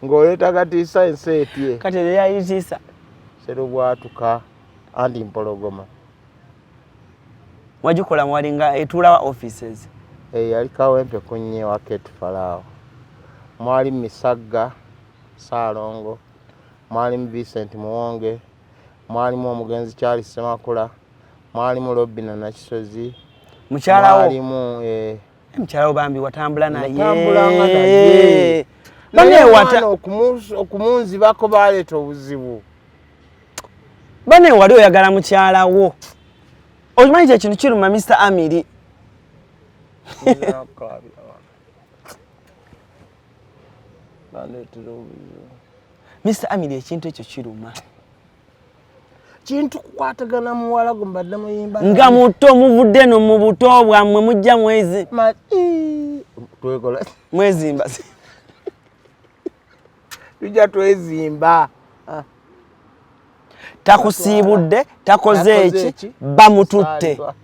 ng'oleeta gatiisa ensi etye. Kati eryo yayitiisa. Serubwatuka, anti mpologoma. Wagikola walinga etuulawa offices? Yali Kawempe kunye wa Kate Falaawo, mwali Misagga Saalongo, mwalimu Vincent Muwonge, mwalimu omugenzi Charles Semakula, mwalimu Robina Nakisozi. Mukyalawo? Mwalimu Mukyalawo bambi watambula naye? Natambulanga naye. Bane Naye wata omwana okumunzibako baleeta obuzibu. Bane wali oyagala mukyalawo, okimanyi kye kintu kiruma Mr Amiri. Nakaabira wano. Bandeetera obuzibu. Mr Amiri, ekintu ekyo kiruma. Kintu kukwatagana muwala gwe mbadde muyimba nga muto, muvudde eno mu buto bwammwe, mujja mwezi Twekola mwezimba. Tujja twezimba. Takusiibudde, takoze Takoze eki eki? Bamututte. Saalirwa.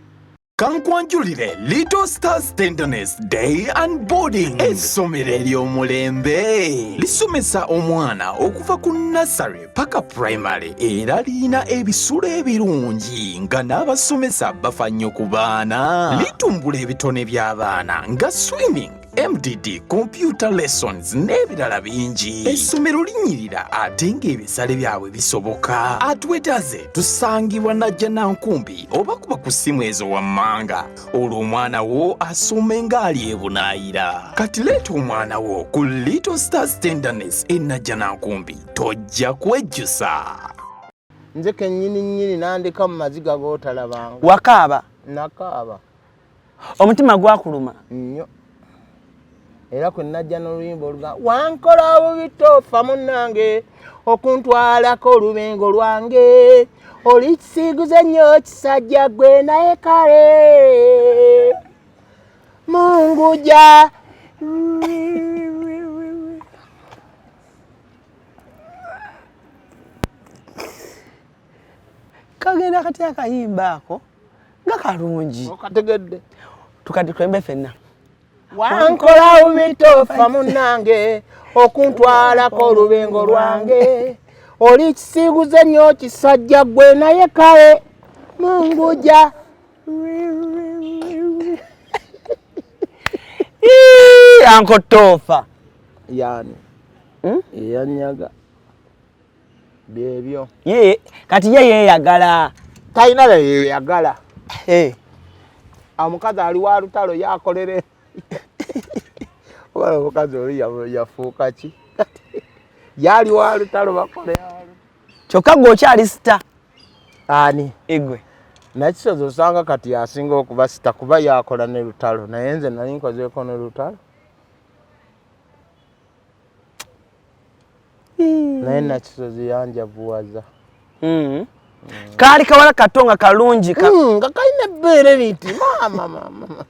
Kankwanjulire Little Stars Tenderness Day and Boarding, essomero ery'omulembe lisomesa omwana okuva ku nursery paka primary, era lirina ebisulo ebirungi nga n'abasomesa bafa nnyo ku baana. Litumbula ebitone by'abaana nga swimming, MDD, computer lessons n'ebirala bingi. Essomero linyirira ate ng'ebisale byabwe bisoboka. Atwetaze tusangibwa Najja Nankumbi, oba kuba ku ssimu ezo wammanga, olwo omwana wo asome ng'ali ebunaayira. Kati leeta omwana wo ku Little Stars Tenderness e Najja Nankumbi, tojja kwejjusa. Nze kennyini nnyini nandeka mu maziga g'otalabanga. Wakaaba? Nakaaba. Omutima gwakuluma? Nnyo. Era kwe najja n'oluyimba oluga wankola bubi tofa munnange okuntwalako olubengo lwange, oli kisiguze nnyo kisajja gwe, naye kale. Munguja. Kagenda kati akayimba ako nga kalungi. Okategedde. Tukati twembe fenna. Wankola ubitofa munnange okuntwalako olubengo lwange oli kisiguze nnyo kisajja gwe naye kale munguja. Anko Tofa. Yani eyanyaga byebyo. Ye kati ye yeeyagala. Talina bye yeeyagala. Omukazi ali wa lutalo yakolere. Oba omukazi oli yafuuka ki? Yali wa lutalo bakole. Kyokka gwe okyali sita. Ani? Igwe. Nakisozi osanga kati yasinga okuba sita kuba yakola ne lutalo naye nze nali nkozeeko ne lutalo. Naye Nakisozi yanjavuwaza. Kaali kawala kato nga kalungi nga kalina ebbeere liti maama maama.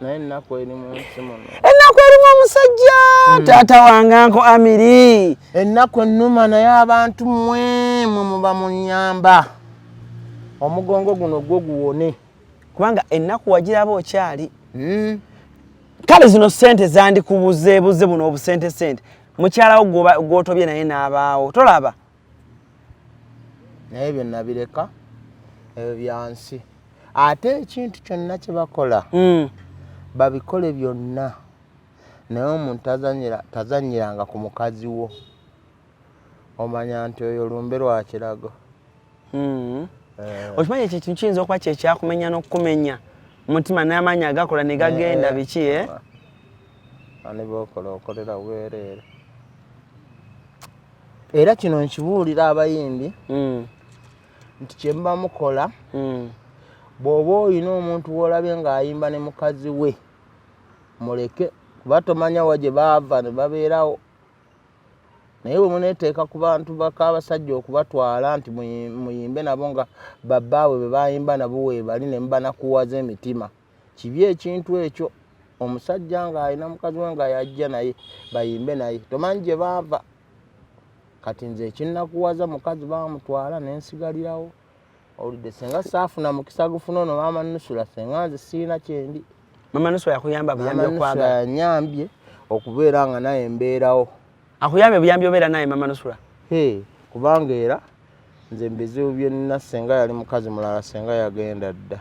Naye ennaku eri mu nsi muno. Ennaku erimu omusajja taata wange Anko Amiri. Ennaku ennuma naye abantu mmwe mwe muba munnyamba. Omugongo guno gwo guwone. Kubanga ennaku wagiraba okyali. Kale zino ssente zandikubuzeebuze buno obusente sente. Mukyala wo gw'otobye naye n'abaawo. Tolaba? Naye ebyo nabireka, ebyo bya nsi. Ate ekintu kyonna kye bakola, babikole byonna. Naye omuntu tazannyiranga ku mukazi wo. Omanya nti oyo lumbe lwa kirago. Okimanyi ekyo ekintu kiyinza okuba kye kyakumenya n'okukumenya mutima n'amaanyi agakola ne gagenda biki, eh? Ani b'okola okolera bwereere. Era kino nkibuulira abayimbi nti kye muba mukola, bw'oba olina omuntu w'olabye ng'ayimba ne mukazi we, muleke, kuba tomanya wa gye baava ne babeerawo. Naye bwe muneeteeka ku bantu bak'abasajja okubatwala nti muyimbe nabo nga babbaabwe be bayimba nabo weebali ne mubanakuwaza emitima. Kibi ekintu ekyo. Omusajja ng'alina mukazi we nga yajja naye bayimbe naye, tomanyi gye baava. Kati nze ekinnakuwaza mukazi baamutwala ne nsigalirawo. Owulidde, singa saafuna mukisa gufuna ono maama Nusula, singa nze sirina kyendi. Maama Nusula yakuyamba buyambi Maama Nusula okwagala? yanyambye okubeera nga naye mbeerawo. Akuyambye buyambi obeera naye Maama Nusula? Hee, kubanga era nze mu bizibu bye nnina singa yali mukazi mulala singa yagenda dda.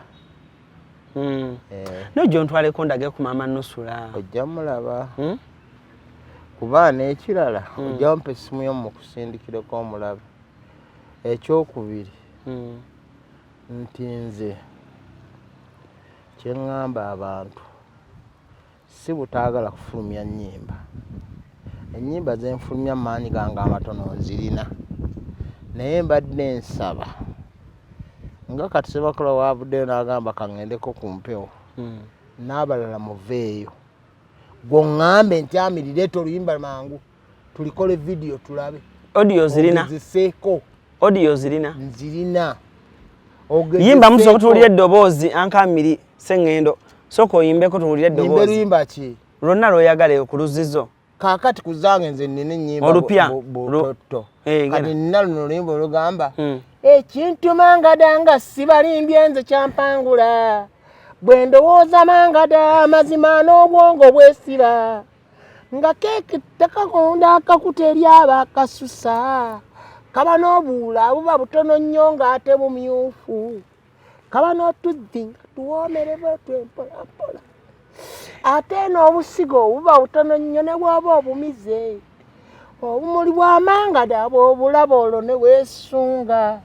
Nojja ontwaleko ndage ku Maama Nusula. Ojja mulaba. Kuba n'ekirala, ojja mpa essimu yo mukusindikireko omulabe. Ekyokubiri, nti nze kye ŋŋamba abantu si butaagala kufulumya nnyimba. Ennyimba ze nfulumya mu maanyi gange amatono nzirina. Naye mbadde nsaba nga kati Ssemakula waavuddeyo n'agamba kaŋŋendeko ku mpewo, n'abalala muveeyo. Gwe oŋŋambe nti Amiri leeta oluyimba mangu tulikole vidiyo tulabe. Audio zirina? Ogezeseeko. Audio zirina? Nzirina. Yimba muso tuwulire eddoboozi Anko Amiri Sseŋŋendo. Sooka oyimbeko tuwulire Nyimbe eddoboozi. luyimba ki? Lwonna lw'oyagala ku luzizo. Kaakati ku zange nze nnina ennyimba Olupya. butotto. Genda. Kati nnina luno oluyimba olugamba, ekintu mangada nga sibalimbye nze kyampangula. Bwe ndowooza mangada amazima n'obwongo bwesiba. Nga keeki tekakonda akakuta eri abakasusa. Kaba n'obuwula buba butono nnyo ng'ate bumyufu. Kaba n'otuzzi nga tuwoomererwa otwempola mpola. Ate n'obusigo buba butono nnyo ne bw'oba obumize. Obumuli bwa mangada bw'obulaba olwo ne weesunga.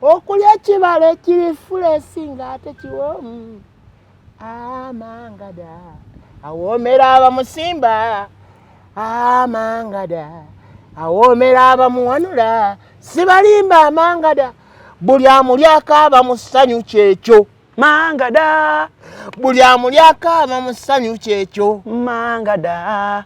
Okulya ekibala ekiri fuleesi ng'ate kiwoomu. Amangada awoomera abamusimba. Amangada awoomera abamuwanula. Sibalimba amangada buli amulyako aba mu ssanyu kyekyo. Mangada buli amulyako aba mu ssanyu kyekyo. Mangada.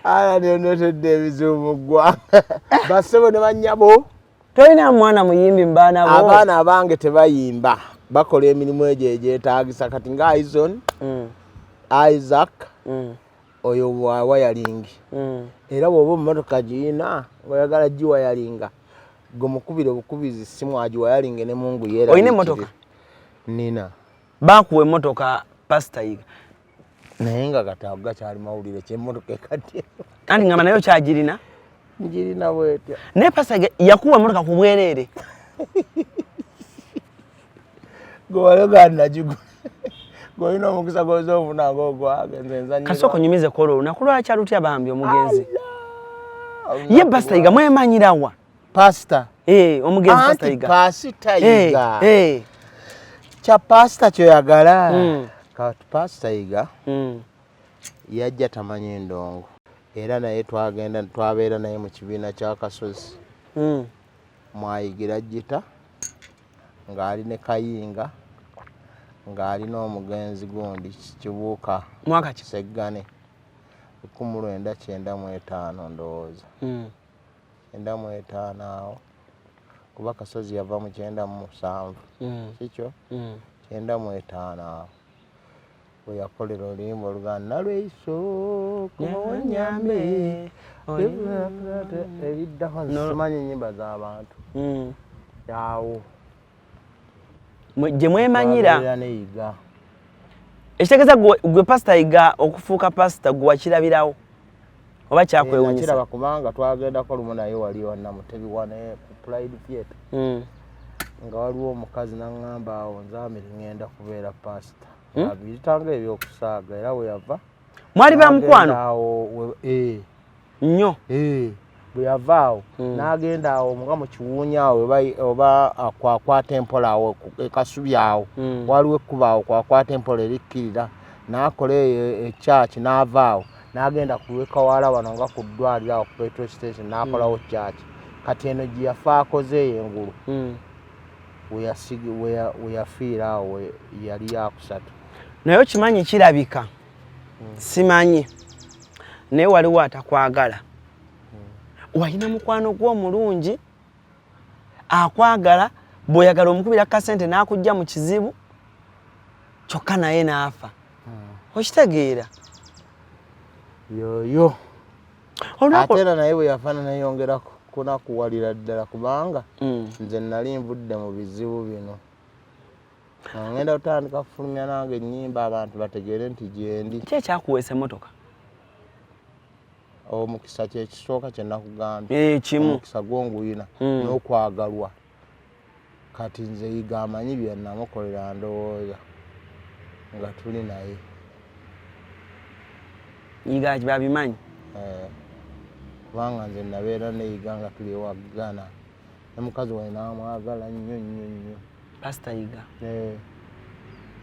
Alan onotedde ebizibu mu ggwanga. Bassebo ne bannyabo. Tolina mwana muyimbi mu baana bo? Abaana abange tebayimba, bakola emirimu egyo egyetaagisa kati nga Ison, Isaac, oyo wa wayalingi. Era bw'oba emmotoka giyina ng'oyagala giwayalinga, gwe mukubire obukubizi ssimu agiwayalinge ne Mungu yeeraliikirira. Olina emmotoka? Nina. Baakuwa emmotoka Pasita Yiga? Naye nga kati ago gakyali mawulire kyemmotoka ekadde. Anti ngamba naye okyagirina? Ngirina bwetya. Naye Pasita Yiga yakuwa emmotoka ku bwereere? Gwe wali ogaa nagigula. Gwe olina omukisa gw'oza ofuna ng'ogwange nze nzannyira. Kasooka onyumize ku olwo olunaku lwakya lutya bambi omugenzi? Ye Pasita Yiga mwemanyirawa? Pasita. Eh, omugenzi Pasita Yiga. Pasita Yiga. Kya pasita kyoyagala. Kati Pasita Yiga yajja tamanyi ndongo. Era naye twagenda twabeera naye mu kibiina kya Kasozi. Mwayigira gita ng'ali ne Kayinga ng'ali n'omugenzi gundi Kibuuka. Mwaka ki? Seggane. 1995 ndowooza. 95 awo kuba Kasozi yava mu 97 kikyo 95 awo bwe yakolera oluyimba oluganda nalweiso kuwonyambe eriddako simanyi ennyimba z'abantu awo gye mwemanyira neyiga ekitegeeza gwe Pasita Yiga okufuuka pasita gwe wakirabirawo oba kyakwewunyisa? Nakiraba kubanga twagendako lumu naye wali Namutebi wane ku Pride Theatre nga waliwo omukazi n'aŋŋamba awo nze Amiri ŋŋenda kubeera pasita abiyitanga ebyokusaaga era bwe yava mwali ba mukwano nnyo bwe yava awo n'agenda awo nga mu kiwuunya awo oba kwakwata empola awo ekasubi awo waliwo ekkubo awo kwakwata empola erikkirira n'akola eyo ekyaki n'ava awo n'agenda ku lwekawala wano nga ku ddwaliro awo ku petrol station n'akolawo kyaki kati eno gye yafa akoze eyo engulu we yafiira awo yali yakusatu. Naye okimanyi kirabika simanyi naye waliwo atakwagala. Walina mukwano gwo omulungi akwagala bw'oyagala omukubira kasente n'akujja mu kizibu kyokka naye n'afa. Okitegeera? Yoyo. Ate era naye bwe yafa neyongera kunakuwalira ddala kubanga nze nali nvudde mu bizibu bino. Ngenda kutandika kufulumya nange ennyimba abantu bategeere nti gyendi. Ki ekyakuweesa emmotoka? Omukisa kyekisooka kye nakugambye. Kimu. Omukisa gwonguyina n'okwagalwa. Kati nze Yiga amanyi bye namukolera ndowooza nga tuli naye. Yiga babimanyi? Kubanga nze nabeera ne Yiga nga tuli ewa Ghana. Ne mukazi wange n'amwagala nnyo nnyo nnyo. Pasita Yiga.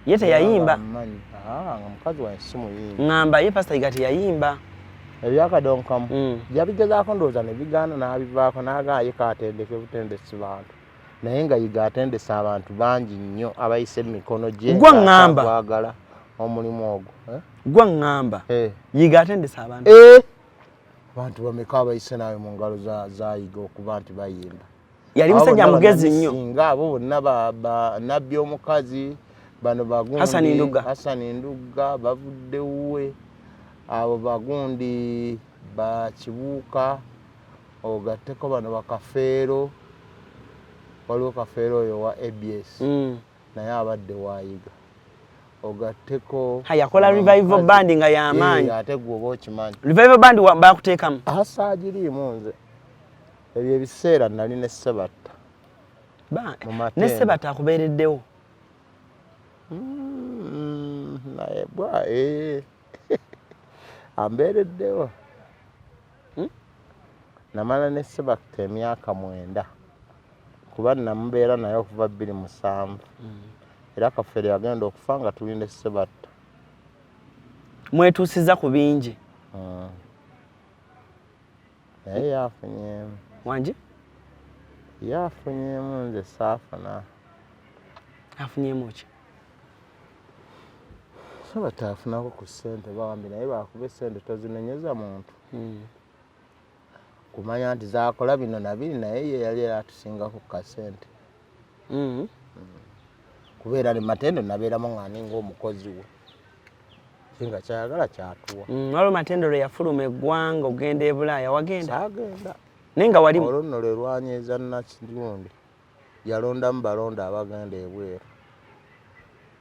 Ye teyayimba? Nga mukazi wange si muyimbi. Ŋŋamba ye Pasita Yiga teyayimba. Ebyakadonkamu yabigezaako ndowooza ne bigaana n'abivaako n'agaana ye kaatendeke butendesi bantu. Naye nga Yiga atendesa abantu bangi nnyo abayise mu mikono gye. Gwe ŋŋamba. Kwagala omulimu ogwo. Gwe ŋŋamba. Yiga atendesa abantu. Abantu bameka abayise naawe mu ngalo za Yiga okuba nti bayimba. Yali musajja mugezi nnyo. Singa abo bonna nabbi omukazi bano bagundi Hassan Ndugga. Hassan Ndugga bavudde wuwe abo bagundi ba Kibuuka ogatteko bano bakafeero waliwo kafeero oyo wa ABS naye abadde waayiga ogatteko yakola revival band nga y'amaanyi ate gwe oba okimanyi revival band bakuteekamu asaagiriimu nze ebyo ebiseera nali ne Sebatta ne Sebatta akubeereddewo naye bwa ambeereddewo namala ne Sebatta emyaka 9 kuba namubeera naye okuva 2007 era Kafeero yagenda okufa nga tuli ne Sebatta. Mwetuusiza ku bingi. Naye yafunyeemu. Wangi? Yafunyeemu nze saafuna. Afunyemu ki? So batafunako ku ssente bambi, naye bakuba essente tozinenyeza muntu. Kumanya nti zakola bino nabiri, naye ye yali era atusingako ku kasente. Kubeera ne Matendo nabeeramu nga ninga omukozi we, kinga kyayagala kyatuwa. Waliwo Matendo lwe yafuluma eggwanga ogenda e Bulaaya, wagenda? Saagenda. Naye nga wali Olwo nno lwe lwanyiiza Nakirundi, yalondamu balonda abagenda ebweru.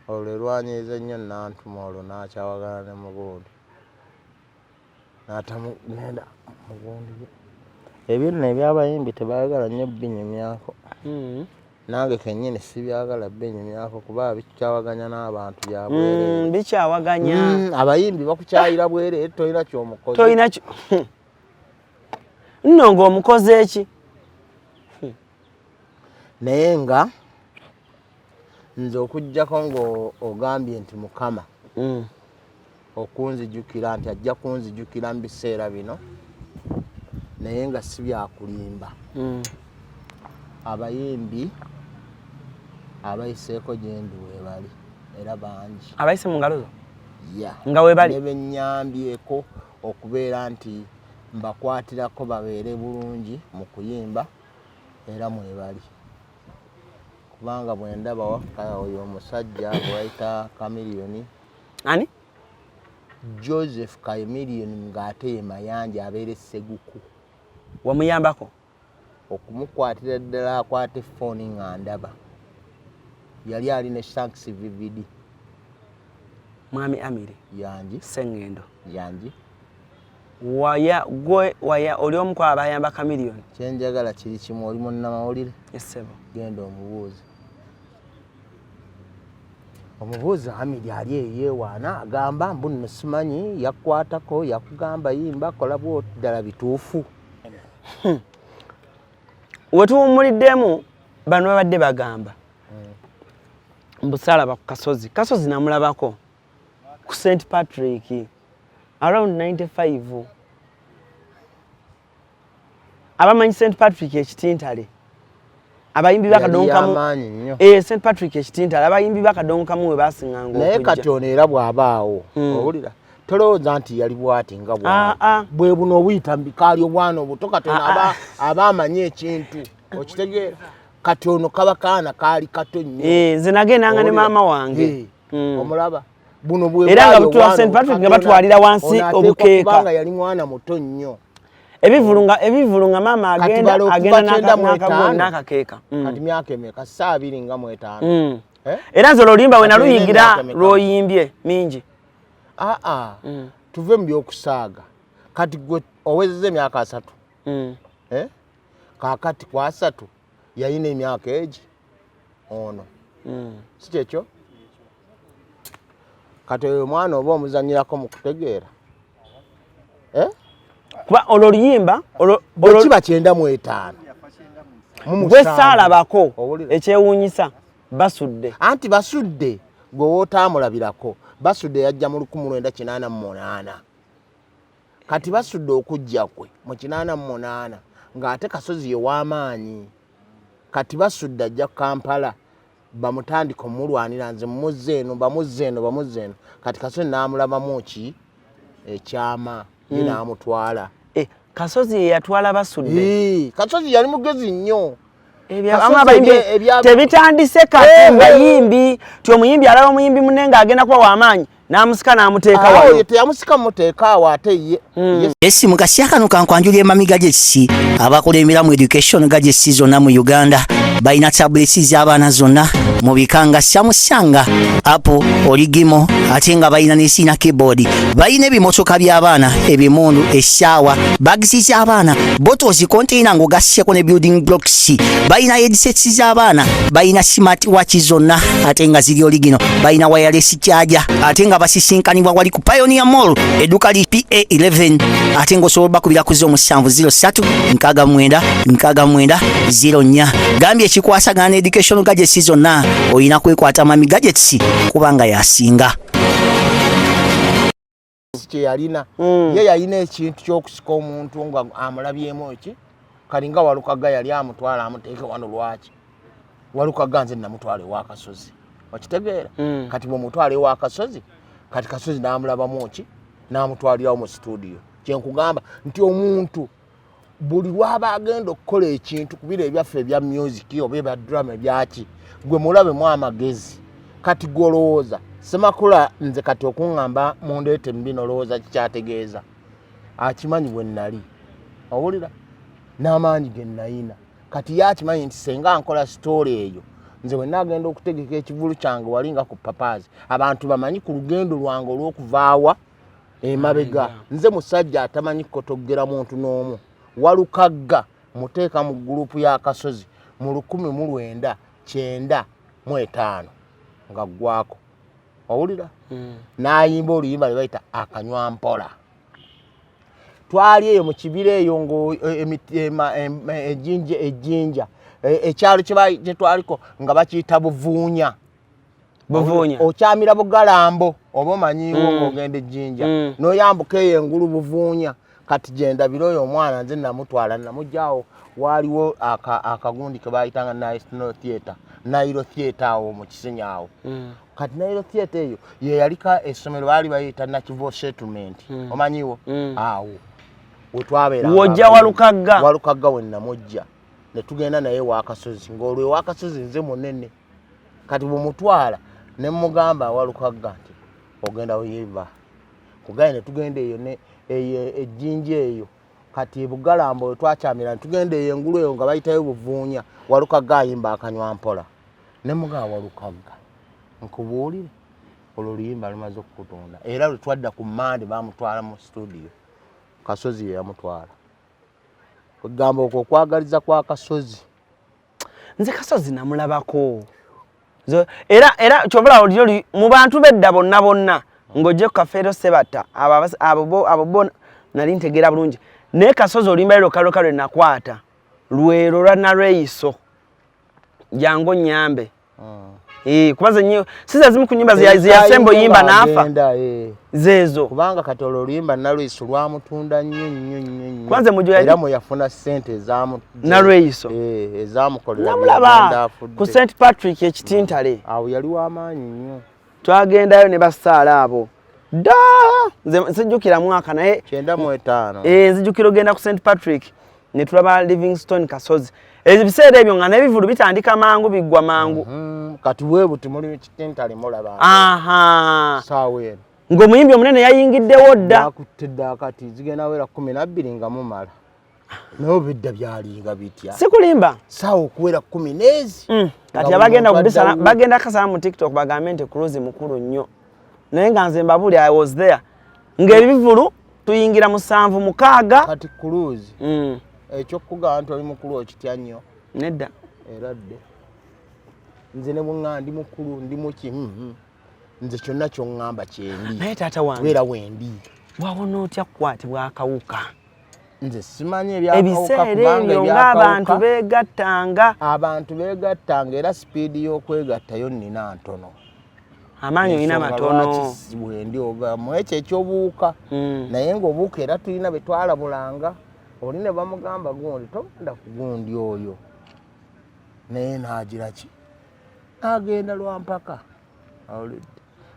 Olwo lwe lwanyiiza ennyo Nantuma, olwo n'akyawagana ne mugundi n'atamugenda mugundi. Ebyo nno ebyabayimbi tebaagala nnyo binyumyako. Nange kennyini sibyagala binyumyako kuba bikyawaganya n'abantu byabwereere. Bikyawaganya. Abayimbi bakukyayira bwereere, tolina kyomukoze. Tolina ki nno ng'omukoze eki. Naye nga nze okuggyako ng'ogambye nti Mukama okunzijukira nti ajja kunzijukira mu biseera bino, naye nga si byakulimba. Abayimbi abayiseeko gyendi weebali era bangi. Abayise mu ngalo zo? Ya. Nga weebali? Ne bennyambyeko okubeera nti mbakwatirako babeere bulungi mu kuyimba, era mwebali. Kubanga bwe ndaba wafka oyo omusajja gwe bayita Chameleone. Ani? Joseph Chameleone, ng'ate ye Mayanja, abeera e Seguku. Wamuyambako? Okumukwatira ddala akwata effooni nga ndaba. Yali ali ne Shanks VVD. Mwami Amiri. Yangi. Sengendo. Yangi. Waya gwe waya oli omu ku abayamba Chameleone. Kyenjagala kiri kimu, oli munnamawulire? Essebo. Genda omubuuze. Omubuuze Amiri ali eyo yeewaana agamba mbu nno simanyi yakukwatako, yakugamba yimba kola bw'oti, ddala bituufu. Wetuwummuliddemu bano babadde bagamba mbu saalaba ku Kasozi. Kasozi namulabako ku St Patrick around 95. Abamanyi St Patrick ekitintale, abayimbi bakadonkamu y'amaanyi nnyo. St Patrick ekitintale, abayimbi bakadonkamu we basinganga Naye okujja. Kati ono era bw'abaawo, owulira, tolowooza nti yali bw'ati nga bw'ali. Ah, ah. Bwe buno obuyita mu bikaali obwana obuto, kati ono aba amanyi ekintu, okitegeera? Kati ono kaba kaana kaali kato nnyo. Nze nagendanga ne Owulira? maama wange. Omulaba buno bwe Era nga bwali butula obwana St Patrick nga obukato, batwalira wansi ono ateekwa obukeeka. kubanga yali mwana muto nnyo. Ebivulu nga maama Kati agenda bala okuva agenda 95. n'akakeeka. Kati myaka emeka? Saa 25. Eh? Era nze oluyimba we Kati olina naluyigira emyaka emeka? lw'oyimbye mingi. Aa, tuve mu byokusaaga. Kati gwe owezeza emyaka 30. Eh? Kaakati ku 30 yalina emyaka egi ono, si kyekyo? Kati oyo omwana oba omuzanyirako mu kutegeera, eh? Kuba olwo oluyimba Bwe kiba 95 mu gwe 7. saalabako. Owulira? Ekyewuunyisa Basudde. Anti Basudde gwe wootaamulabirako, Basudde yajja mu 1988. Kati Basudde okujja kwe mu 88 ng'ate Kasozi ye w'amaanyi. Kati Basudde ajja Kampala, bamutandika omulwanira, nze mumuzze eno, bamuzze eno, bamuzze eno. Kati Kasozi n'amulabamu ki ekyama ye, n'amutwala. Kasozi ye yatwala Basudde? Kasozi yali mugezi nnyo. Abamu abayimbi tebitandise kati bayimbi ti omuyimbi alaba omuyimbi munne ng'agenda kuba w'amaanyi n'amusika n'amuteeka Awo wano. ye teyamusika muteeka awo, ate ye Esi mu kasya kano kankwanjulira Emami Gadgets, abakulembera mu education gadgets zonna mu Uganda. Balina tablets z'abaana zonna mu bika nga Samsung, Apple, Origimo, ate nga balina ne sina keyboard. Balina ebimotoka by'abaana, ebimundu, essaawa, bags z'abaana, bottles, container ng'ogasseko ne building blocks. Balina headsets z'abaana, balina smart watch zonna ate nga ziri original, balina wireless charger, ate nga basisinkanibwa wali ku Pioneer Mall, edduka li PA11, ate ng'osobola bakubira ku 0703 69 69 04. Gambye ekikwasagana ne education gadgets zonna olina kwekwata Mami Gadgets kubanga yasinga. Kye yalina, ye yalina ekintu ky'okusika omuntu nga amulabyemu eki kalinga Walukaga yali amutwala amuteeke wano. Lwaki Walukaga nze namutwala ewakasozi? Okitegeera? Kati bwomutwala ewa Kasozi, kati Kasozi n'amulabamu ki, n'amutwalirawo mu studio. Kyenkugamba nti omuntu buli lwaba agenda okukola ekintu ku biro ebyaffe ebya music oba ebya drama ebyaki, gwe mulabemu amagezi. Kati gwe olowooza Semakula, nze kati okuŋŋamba mundeete mu bino, olowooza kikyategeeza akimanyi bwe nnali owulira n'amaanyi ge nnayina. Kati ye akimanyi nti senga nkola story eyo, nze bwe naagenda okutegeka ekivulu kyange wali nga ku Papaazi, abantu bamanyi ku lugendo lwange olw'okuvaawa emabega. Nze musajja atamanyi kukotoggera muntu n'omu. Walukagga muteeka mu gurupu ya Kasozi mu 1995 nga ggwako, owulira? N'ayimba oluyimba lwe bayita Akanywa Mpola. Twali eyo mu kibira eyo ngaejjinja ejjinja ekyalo kye twaliko nga bakiyita Buvuunya. Buvuunya. Okyamira Bugalambo oba omanyiwo, ng'ogenda ejjinja, n'oyambuka eyo engulu, Buvuunya. Kati gyendabira oyo omwana, nze namutwala, namugjawo. Waaliwo akagundi ke bayitanga National Theatre, Nile Theatre, awo mu Kisenyi awo. Kati Nile Theatre eyo ye yaliko essomero, baali bayita Nakivo Settlement, omanyiwo? Awo wetwabeera. Wojja Walukagga. Walukagga we namujja, ne tugenda naye Wakasozi, ng'olwo ewakasozi nze munene. Kati bwemutwala ne mugamba Walukagga nti ogenda oyimba kugaye, ne tugenda eyo eyo ejjinja eyo. Kati ebugalambo we twakyamira, ne tugenda eyo engulu eyo nga bayitayo Buvuunya, Walukagga ayimba Akanywa Mpola. Ne mugamba, Walukagga, nkubuulire, olwo oluyimba lumaze okukutonda. Era lwe twadda ku Mande, bamutwala mu studio, Kasozi ye yamutwala. Kwegamba okwo okwagaliza kwa Kasozi. Nze Kasozi namulabako. Era kyobula oli mu bantu bedda bonna bonna ng'ojje ku Kafeero Sebatta, abo bo nali ntegeera bulungi, naye Kasozi oluyimba lwe lwokka lwokka lwe nakwata lwero lwa Nalweyiso, Jangu Onyambe. Kuba ze nnyo si ze zimu ku nnyimba ze yasemba oyimba n'afa. Agenda, eh. Zeezo. Kubanga kati olwo oluyimba Nalweyiso lwamutunda nnyo nnyo nnyo nnyo. Kuba nze mujo yali- Era mwe yafuna ssente ezamu Nalweyiso. Eh, ezamukolera namulaba byagenda afudde. Ku St Patrick ekitintale. Awo yali w'amaanyi nnyo. Twagendayo ne basaala abo dda, nze sijjukira mwaka naye. 95. Eh, nzijukira ogenda ku St Patrick ne tulaba Livingstone Kasozi. Ebiseera ebyo nga n'ebivulu bitandika mangu, biggwa mangu. Kati weebuti muli kitintale mulaba saawa eno. Ng'omuyimbi omunene yayingiddewo dda. Bakutte dda, kati zigenda wera 12 nga mumala. Naye obidda byalinga bitya? Sikulimba. Saawa okuwera kumi n'ezi. Kati Nga abagenda buli muntu kubisala addawo. Bagenda kasala mu TikTok bagambe nti Cruise mukulu nnyo, naye nga nze mbabuli, I was there ng'ebivulu tuyingira 7, 6. Kati Cruise, ekyokugamba nti oli mukulu okitya nnyo? Nedda. Era dde nze ne bweŋŋamba ndi mukulu, ndi muki, nze kyonna kyoŋŋamba kyendi. Naye taata wange, beera wendi. Wawona otya kukwatibwa akawuka? Nze simanyi ebyakawuka. Ebiseera Kubanga ebyo ng'abantu ebyakawuka beegattanga. Abantu beegattanga, era sipiidi y'okwegattayo nnina ntono. Amaanyi olina Ensonga matono. lwaki wendi oba mu ekyo ekyobuwuka. Naye ng'obuwuka era tulina be twalabulanga, oli ne bamugamba gundi togenda ku gundi oyo, naye n'agira ki, n'agenda lwampaka, awulidde.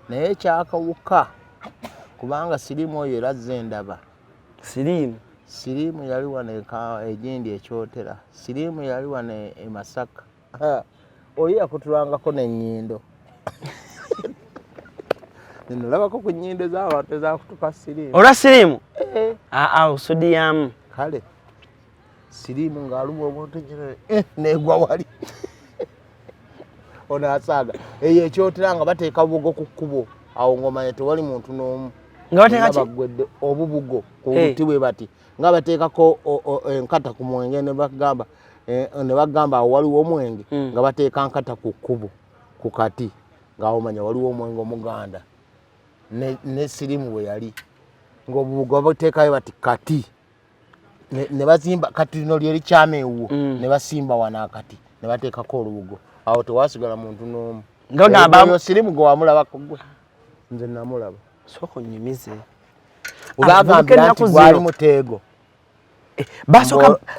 Naye ekyakawuka, kubanga siriimu oyo era azze ndaba. Siriimu? Siriimu yali wano egindi ekyotera, siriimu yali wano e Masaka. Oyo yakutulangako n'ennyindo, nolabako ku nnyindo z'abantu ezakutuka siriimu. Olwa siriimu? Eh. Aa, osodiyamu. Kale siriimu ng'aluma omuntu negwa wali, ono asaaga eyo ekyotera nga bateeka bubugo ku kkubo awo, ng'omanya tewali muntu n'omu. Nga bateeka ki? Baggwedde obubugo ku buti bwe bati, nga bateekako enkata ku mwenge, ne bagamba ne bagamba awo waliwo omwenge. Nga bateeka nkata ku kkubo ku kati, ng'awo omanya waliwo omwenge omuganda. Ne siriimu bwe yali ng'obubugo babuteekayo bati kati ne bazimba kati lino lyerikyama ewuwo, ne basimba wano akati ne bateekako olubugo, awo tewasigala muntu n'omu. Nga bagamba- Oyo siriimu gwe wamulabako gwe? Nze namulaba. Sooka onyumize. Webagambira nti ennaku gwali zino. muteego.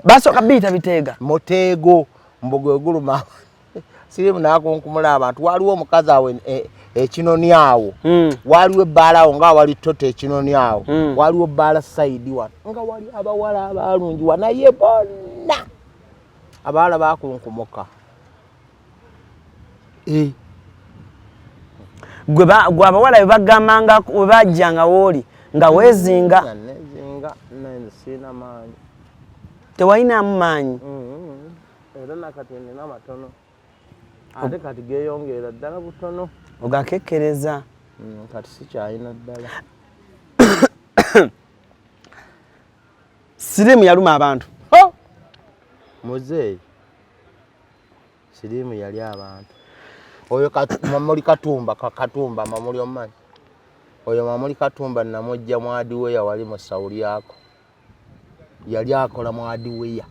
Basooka biyita biteega. Muteego, mbu gwe guluma. Sirimu nakunkumula abantu. Waliwo omukazi awo ekinoni awo. Waliwo ebbaala awo nga wali toto ekinoni awo. Waliwo bbaala sayidi wano nga wali abawala abalungi naye bonna abawala bakunkumuka. Gwe abawala bwe bagambanga bwe bajjanga wooli nga weezinga. Nezinga nenze sirina maanyi. Tewalinamu maanyi. Era nakati nina matono ate kati geeyongera ddala butono. Ogakekkereza. Kati sikyalina ddala. Siriimu yaluma abantu. Muzeeyi siriimu yali abantu. Oyo Mamuli Katumba, Katumba Mamuli omumanyi? Oyo Mamuli Katumba namujja mu hardware wali mu Sawulyako. Yali akola mu hardware.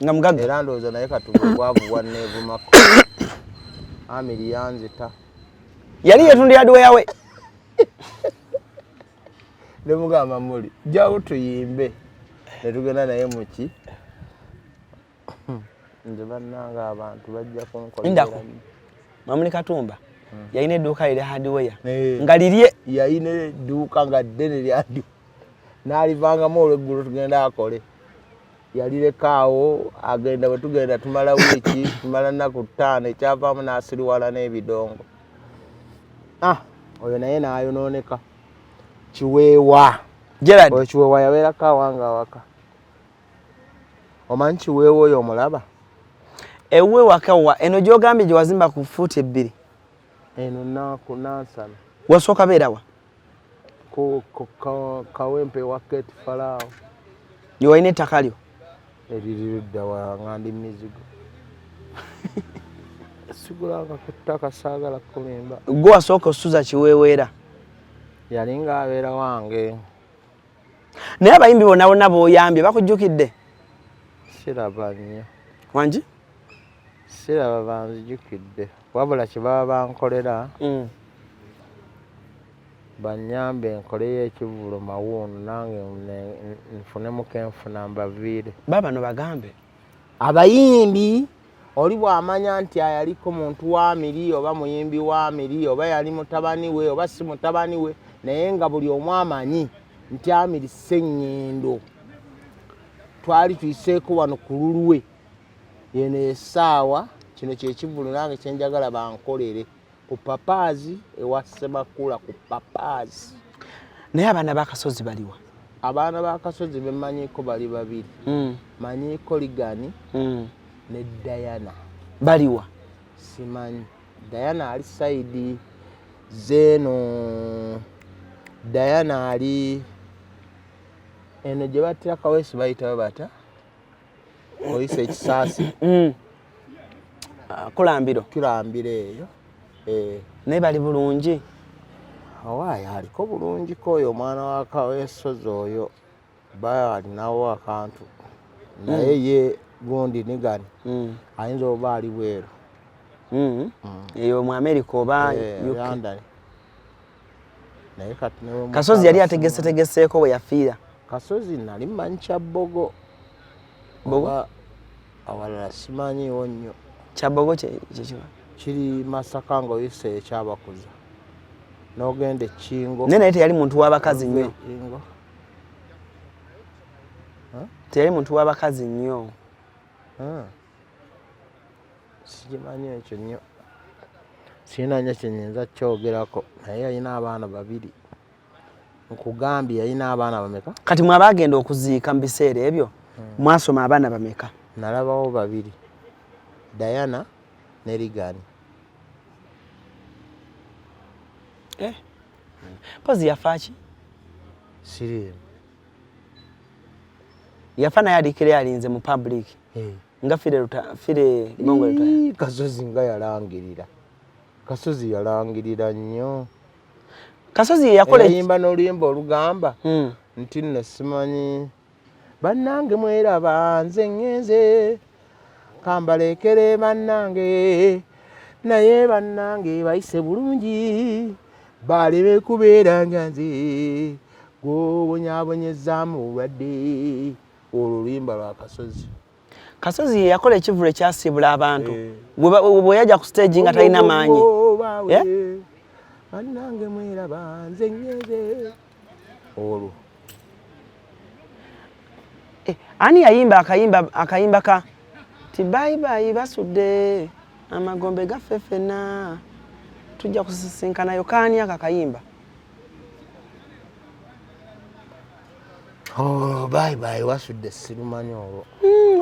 Nga mugagga. Era ndowooza naye Katumba obwavu bwanneevumako. Amiri yanzita. Yali yeetundira hardware we. Ne mugamba Mamuli jjawo tuyimbe. Ne tugenda naye muki. Nze bannange abantu bajja kunkolera. Indako. Mamuli Katumba yalina edduuka lye hardware. Nga lirye. Yalina edduuka nga ddene lya hardware. N'alivangamu olw'eggulo tugenda akole. Yalireka awo agenda bwe tugenda tumala wiiki tumala nnaku 5 ekyavaamu n'asiriwala n'ebidongo. Oyo naye n'ayonooneka. Kiweewa. Gerald. Oyo Kiweewa yabeerako awange awaka. Omanyi Kiweewa oyo omulaba? Ewuwe waka wa eno gy'ogambye gye wazimba ku fuuti 2. Eno naku Nansana. Wasooka beera wa? Ku Kawempe wa Kate Falaawo. Gye walina ettaka lyo? Eriri ludda wa nga ndi mizigo. Sigulanga ku ttaka saagala kulimba. Gwe wasooka osuza Kiweeweera? Yali ng'abeera wange. Naye abayimbi bonna bonna b'oyambye bakujjukidde? Siraba nnyo. Wangi? Siraba banzijukidde. Wabula kye baba bankolera bannyambe nkoleyo ekivvulu mawuunu nange nfunemu kenfuna mbaviire. Baabano bagambe. Abayimbi oli bw'amanya nti ayaliko muntu wa Amiri oba muyimbi wa Amiri oba yali mutabani we oba si mutabani we naye nga buli omu amanyi nti Amiri Sseŋŋendo twali tuyiseeko wano ku lulwe yeno essaawa kino kye kivvulu nange kye njagala bankolere ku Papaazi ewa Ssemakula ku Papaazi. Naye abaana b'Akasozi baliwa? Abaana b'Akasozi be mmanyiiko bali babiri. Manyiiko Ligani ne Diana. Baliwa? Simanyi. Diana ali sayidi zeeno. Diana ali eno gye battira Kaweesi bayitayo bata? Oyisa ekisaasi. Kulambiro. Kulambiro eyo. Naye bali bulungi? Owaaye aliko bulungiko oyo omwana wa Kaweesozi oyo ba alinawo akantu. Naye ye gundi Nigani ayinza oba ali bweru. Eyo mu America oba UK? London. Naye kati ne Kasozi yali ategesetegeseeko bwe yafiira. Kasozi nali mmanyi Kyabbogo. Bogo? Awalala simanyiiwo nnyo. Kyabbogo kye kiwa? Kiri Masaka ng'oyise ekyabakuza. N'ogenda Ekingo. Naye teyali muntu w'abakazi nnyo. Ekingo. Teyali muntu w'abakazi nnyo. Sikimanyi ekyo nnyo. Sirina nnyo kye nnyinza kukyogerako naye yalina abaana babiri. Nkugambye yalina abaana bameka? Kati mwe abaagenda okuziika mu biseera ebyo mwasoma abaana bameka? Nalabawo babiri. Diana ne Ligani. Mpozi yafa ki? Siriimu. Yafa naye alikira yalinze mu public. Nga Fire Ruta, Fire Bongo Ruta. Kasozi nga yalangirira. Kasozi yalangirira nnyo. Kasozi ye yakola Yayimba n'oluyimba olugamba nti nno simanyi bannange mweraba nze ŋŋenze kambalekere bannange naye bannange bayise bulungi baleme kubeera nga nze gw'obonyaabonyezaamu obulwadde. Olwo oluyimba lwa Kasozi. Kasozi ye yakola ekivvulu ekyasiibula abantu eh. Bwe yajja ku stage nga talina maanyi. Eh? Bannange mweraba nze nyeze olwo. Eh, ani yayimba akayimba akayimba ka ti bayibayi basudde amagombe gaffe ffenna tujja kusisinkanayo kaani ako akayimba? Oh, bye bye wasudde sirumanyi olwo.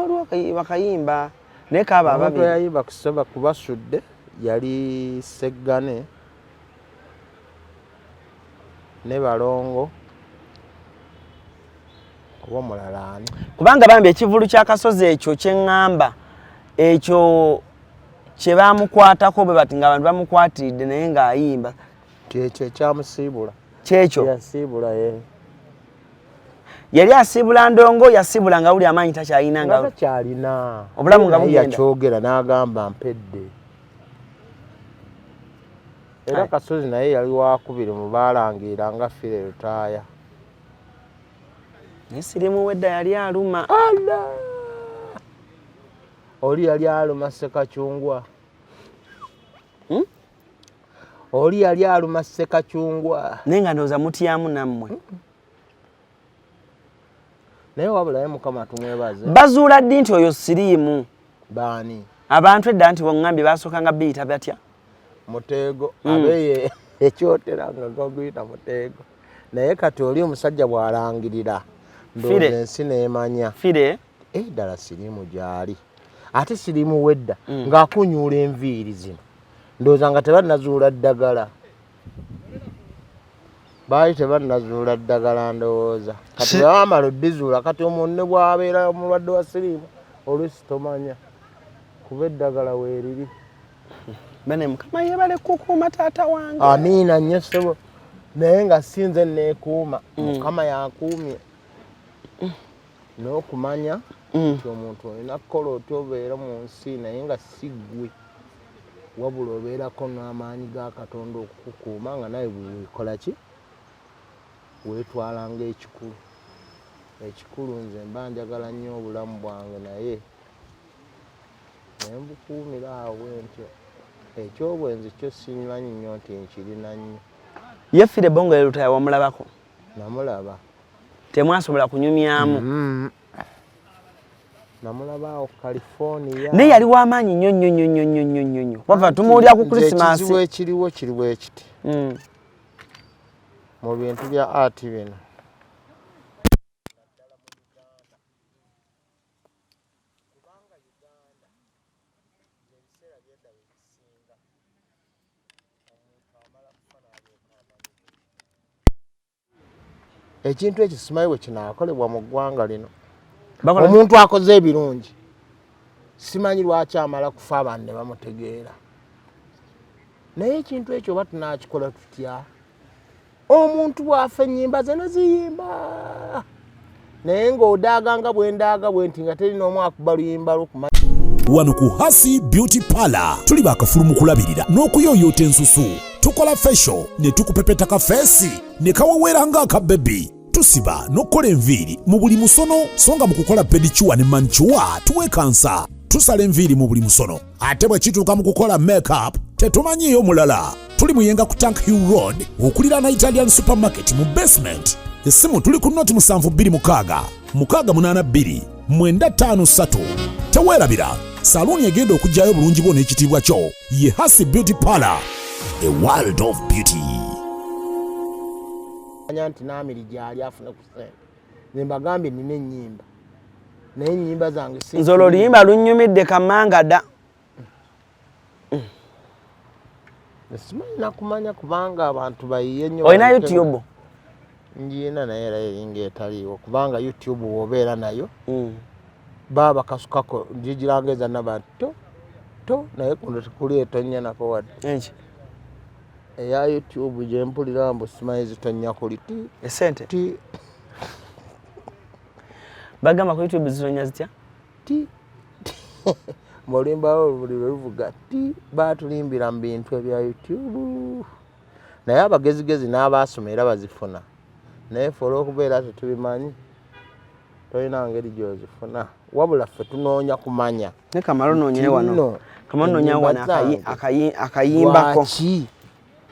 Olwo bakayimba naye kaaba ababiri. Yayimba kusaba kubasudde yali Seggane ne Balongo oba omulala ani, kubanga bambi ekivulu kya Kasozi ekyo kyeŋŋamba ekyo kye bamukwatako bwe bati ng'abantu bamukwatiridde naye ng'ayimba. Kyekyo ekyamusiibula. Kyekyo yasiibula ye. Yali asiibula ndongo, yasiibula nga wuli amaanyi takyalina, nga takyalina obulamu nga bugenda. Yakyogera n'agamba mpedde. Era Kasozi naye yali wakubiri mu baalangira nga Fire Lutaaya. Naye sirimu wedda yali aluma. Oli yali aluma Ssekacungwa. Oli yali aluma Ssekacungwa. Naye nga ndowooza mutyamu nammwe. Naye wabulaye Mukama tumwebaze. Bazuula ddi nti oyo siriimu? Baani? Abantu edda nti waŋŋambye basookanga biyita batya? Muteego. Abeye ekyotera nga gaguyita muteego. Naye kati oli omusajja bw'alangirira ndowooza ensi n'emanya. Fire. Ddala siriimu gy'ali. Ate siriimu wedda ng'akunyuula enviiri zino. Ndowooza nga tebannazuula ddagala. Baali tebannazuula ddagala ndowooza. Kati bamala oddizuula kati omuntu ne bw'abeera omulwadde wa siriimu oluusi tomanya kuba eddagala weeriri. Bane Mukama yeebale kukuuma taata wange. Amiina nnyo ssebo. Naye nga si nze neekuuma, Mukama yankuumye. N'okumanya nti omuntu olina kukola otya obeera mu nsi naye nga si ggwe, wabula obeerako n'amaanyi ga Katonda okukukuuma nga nawe bweweekola ki weetwala ng'ekikulu. Ekikulu nze mba njagala nnyo obulamu bwange naye ne mbukuumira awo bwe ntyo. Ekyobwenzi kyo simanyi nnyo nti nkirina nnyo. Ye Fire Bongole Lutaaya wamulabako? Namulaba. Temwasobola kunyumyamu? Namulaba awo California. Naye yali w'amaanyi nnyo nnyo nnyo nnyo nnyo nnyo nnyo nnyo. Wava tumuwulira ku Christmas. Ekizibu ekiriwo kiri bwe kiti. Mu bintu bya art bino. Ekintu ekyo simanyi bwe kinaakolebwa mu ggwanga lino. Omuntu akoze ebirungi simanyi lwaki amala kufa abantu ne bamutegeera. Naye ekintu ekyo oba tunaakikola tutya? Omuntu bw'afa ennyimba ze ne ziyimba naye ng'odaaga nga bwe ndaaga bwe nti nga teri n'omu akuba luyimba lwo kumanya. Wano ku Hasi Beauty Parlor tuli bakafulu mu kulabirira n'okuyooyoota ensusu. Tukola facial ne tukupepeta ka feesi ne kaweweera ng'akabebi. Tusiba n'okukola enviiri mu buli musono, so nga mu kukola pedicure ne manicure tuwekansa. Tusala enviiri mu buli musono, ate bwe kituuka mu kukola makeup tetumanyiiyo mulala. Tuli Muyenga ku Tank Hill Road okuliraana Italian Supermarket mu basement. Essimu tuli ku noti 726 682 953. Teweerabira, saluuni egenda okuggyayo obulungi bwo n'ekitiibwa kyo ye Hasi Beauty Parlor, a world of beauty. Manya nti Naamiri gy'ali afune ku ssente. Nze mbagambye nnina ennyimba naye ennyimba zange si Nze olwo oluyimba lunnyumidde kamangada. Simanyi nakumanya kubanga abantu bayiye nnyo. Olina YouTube? Ngiina naye era eringa etaliiwo kubanga YouTube bw'obeera nayo baba bakasukako ngigiranga eza naba to to naye kuno tekuli etonnya nako wadde. Enki? Eya YouTube gye mpulira mbu simanyi zitonnya kuli ti Esente? ti. Bagamba ku YouTube zitonnya zitya? Ti. Oluyimba lwo buli lwe luvuga ti baatulimbira mu bintu ebya YouTube. Naye abagezigezi n'abaasoma era bazifuna. Naye ffe olw'okubeera tetubimanyi. Tolina ngeri gyozifuna, wabula ffe tunoonya kumanya. Ne kamala onoonye wano. Nno, Kamala onoonya ennyimba wano zange. akayimbako. Lwaki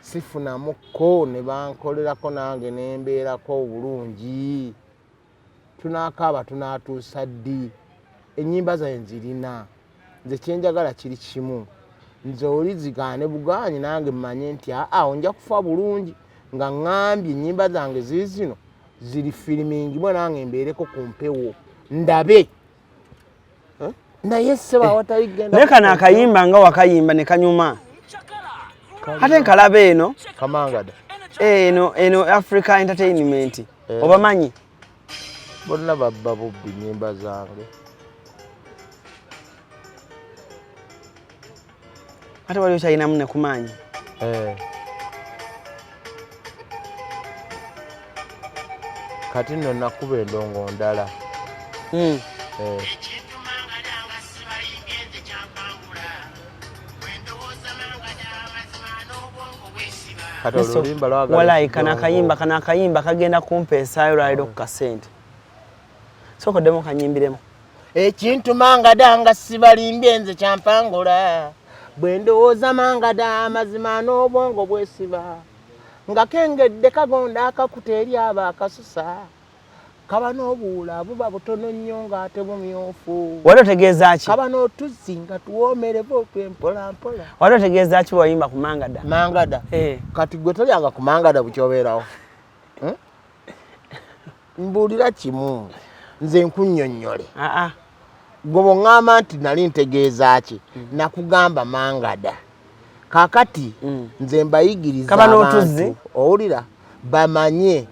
sifunamukko ne bankolerako nange nembeerako obulungi? Tunaakaaba tunaatuusa ddi? Ennyimba zange nzirina, nze kyenjagala kiri kimu, nze oli zigaane bugaanyi nange mmanye nti aa nja kufa bulungi nga ŋŋambye ennyimba zange ziri zino ziri firimingibwa nange mbeereko ku mpewo ndabe. Eh? Naye ssebo awatali genda. Naye kano akayimba nga wakayimba ne kanyuma, ate nkalaba eno. Kamangada. Eno Africa Entertainment. Obamanyi? Bonna babba bubbi nyimba zange. Ate wali okyalinamu ne kumaanyi. Eh. Kati nno nakuba endongo ndala. Eh. Kati Yesu, oluyimba lwagala walayi kano ekidongo. Akayimba kano akayimba kagenda kumpeesaayo lwaliro ku kasente. Sooka oddemu kanyimbiremu. Ekintu mangada nga sibalimbye nze kyampangula, bwe ndowooza mangada amazima n'obwongo bwesiba, nga kengedde kagonda akakuta eri abo akasusa kaba n'obuwula buba butono nnyo ng'ate bumyufu. Wali otegeeza ki? Kaba n'otuzzi nga tuwoomerevu otwempolampola. Wali otegeeza ki bwewayimba ku mangada? Mangada? Eh. Kati gwe tolyanga ku mangada bukyobeerawo. Mbuulira kimu, nze nkunnyonnyole. Aa. Gwe bw'oŋŋamba nti nali ntegeeza ki, nakugamba mangada. Kaakati nze mbayigiriza Kaba n'otuzzi. abantu, owulira, bamanye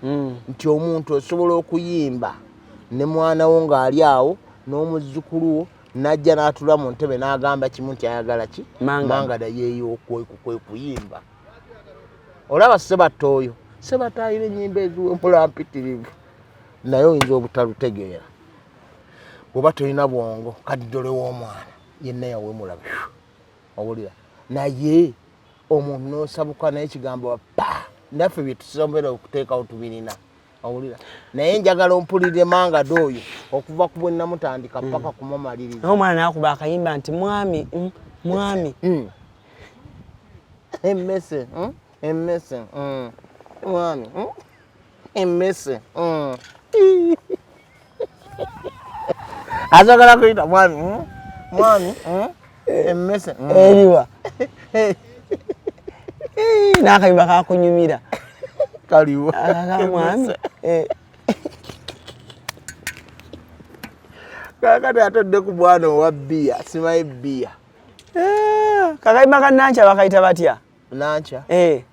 nti omuntu osobola okuyimba ne mwana wo ng'ali awo n'omuzzukulu wo n'ajja n'atula mu ntebe n'agamba kimu nti ayagala ki? Mangada. Mangada yeeyo kwe kuyimba. Olaba Sebatta oyo, Sebatta alina ennyimba eziwemula mpitirivu, naye oyinza obutalutegeera bw'oba tolina bwongo. Kati ddole w'omwana yenna yawemula, owulira, naye omuntu n'osabuka naye ekigambo pa naffe bye tusobola okuteekawo tubirina, owulira. Naye njagala ompulire mangada oyo okuva ku bwe namutandika paka kumumaliriza. Naye omwana nakuba akayimba nti mwami, mwami. Emmese, emmese, mwami, emmese. Asagala kuyita mwami, mwami, emmese. Eriwa? N'akayimba kakunyumira. Kaliwo. Aka mwami. Eh. Kakati ate odde ku mwana owa bbiya, simanyi bbiya. Eh, kakayimba ka Nankya bakayita batya? Nankya? Eh.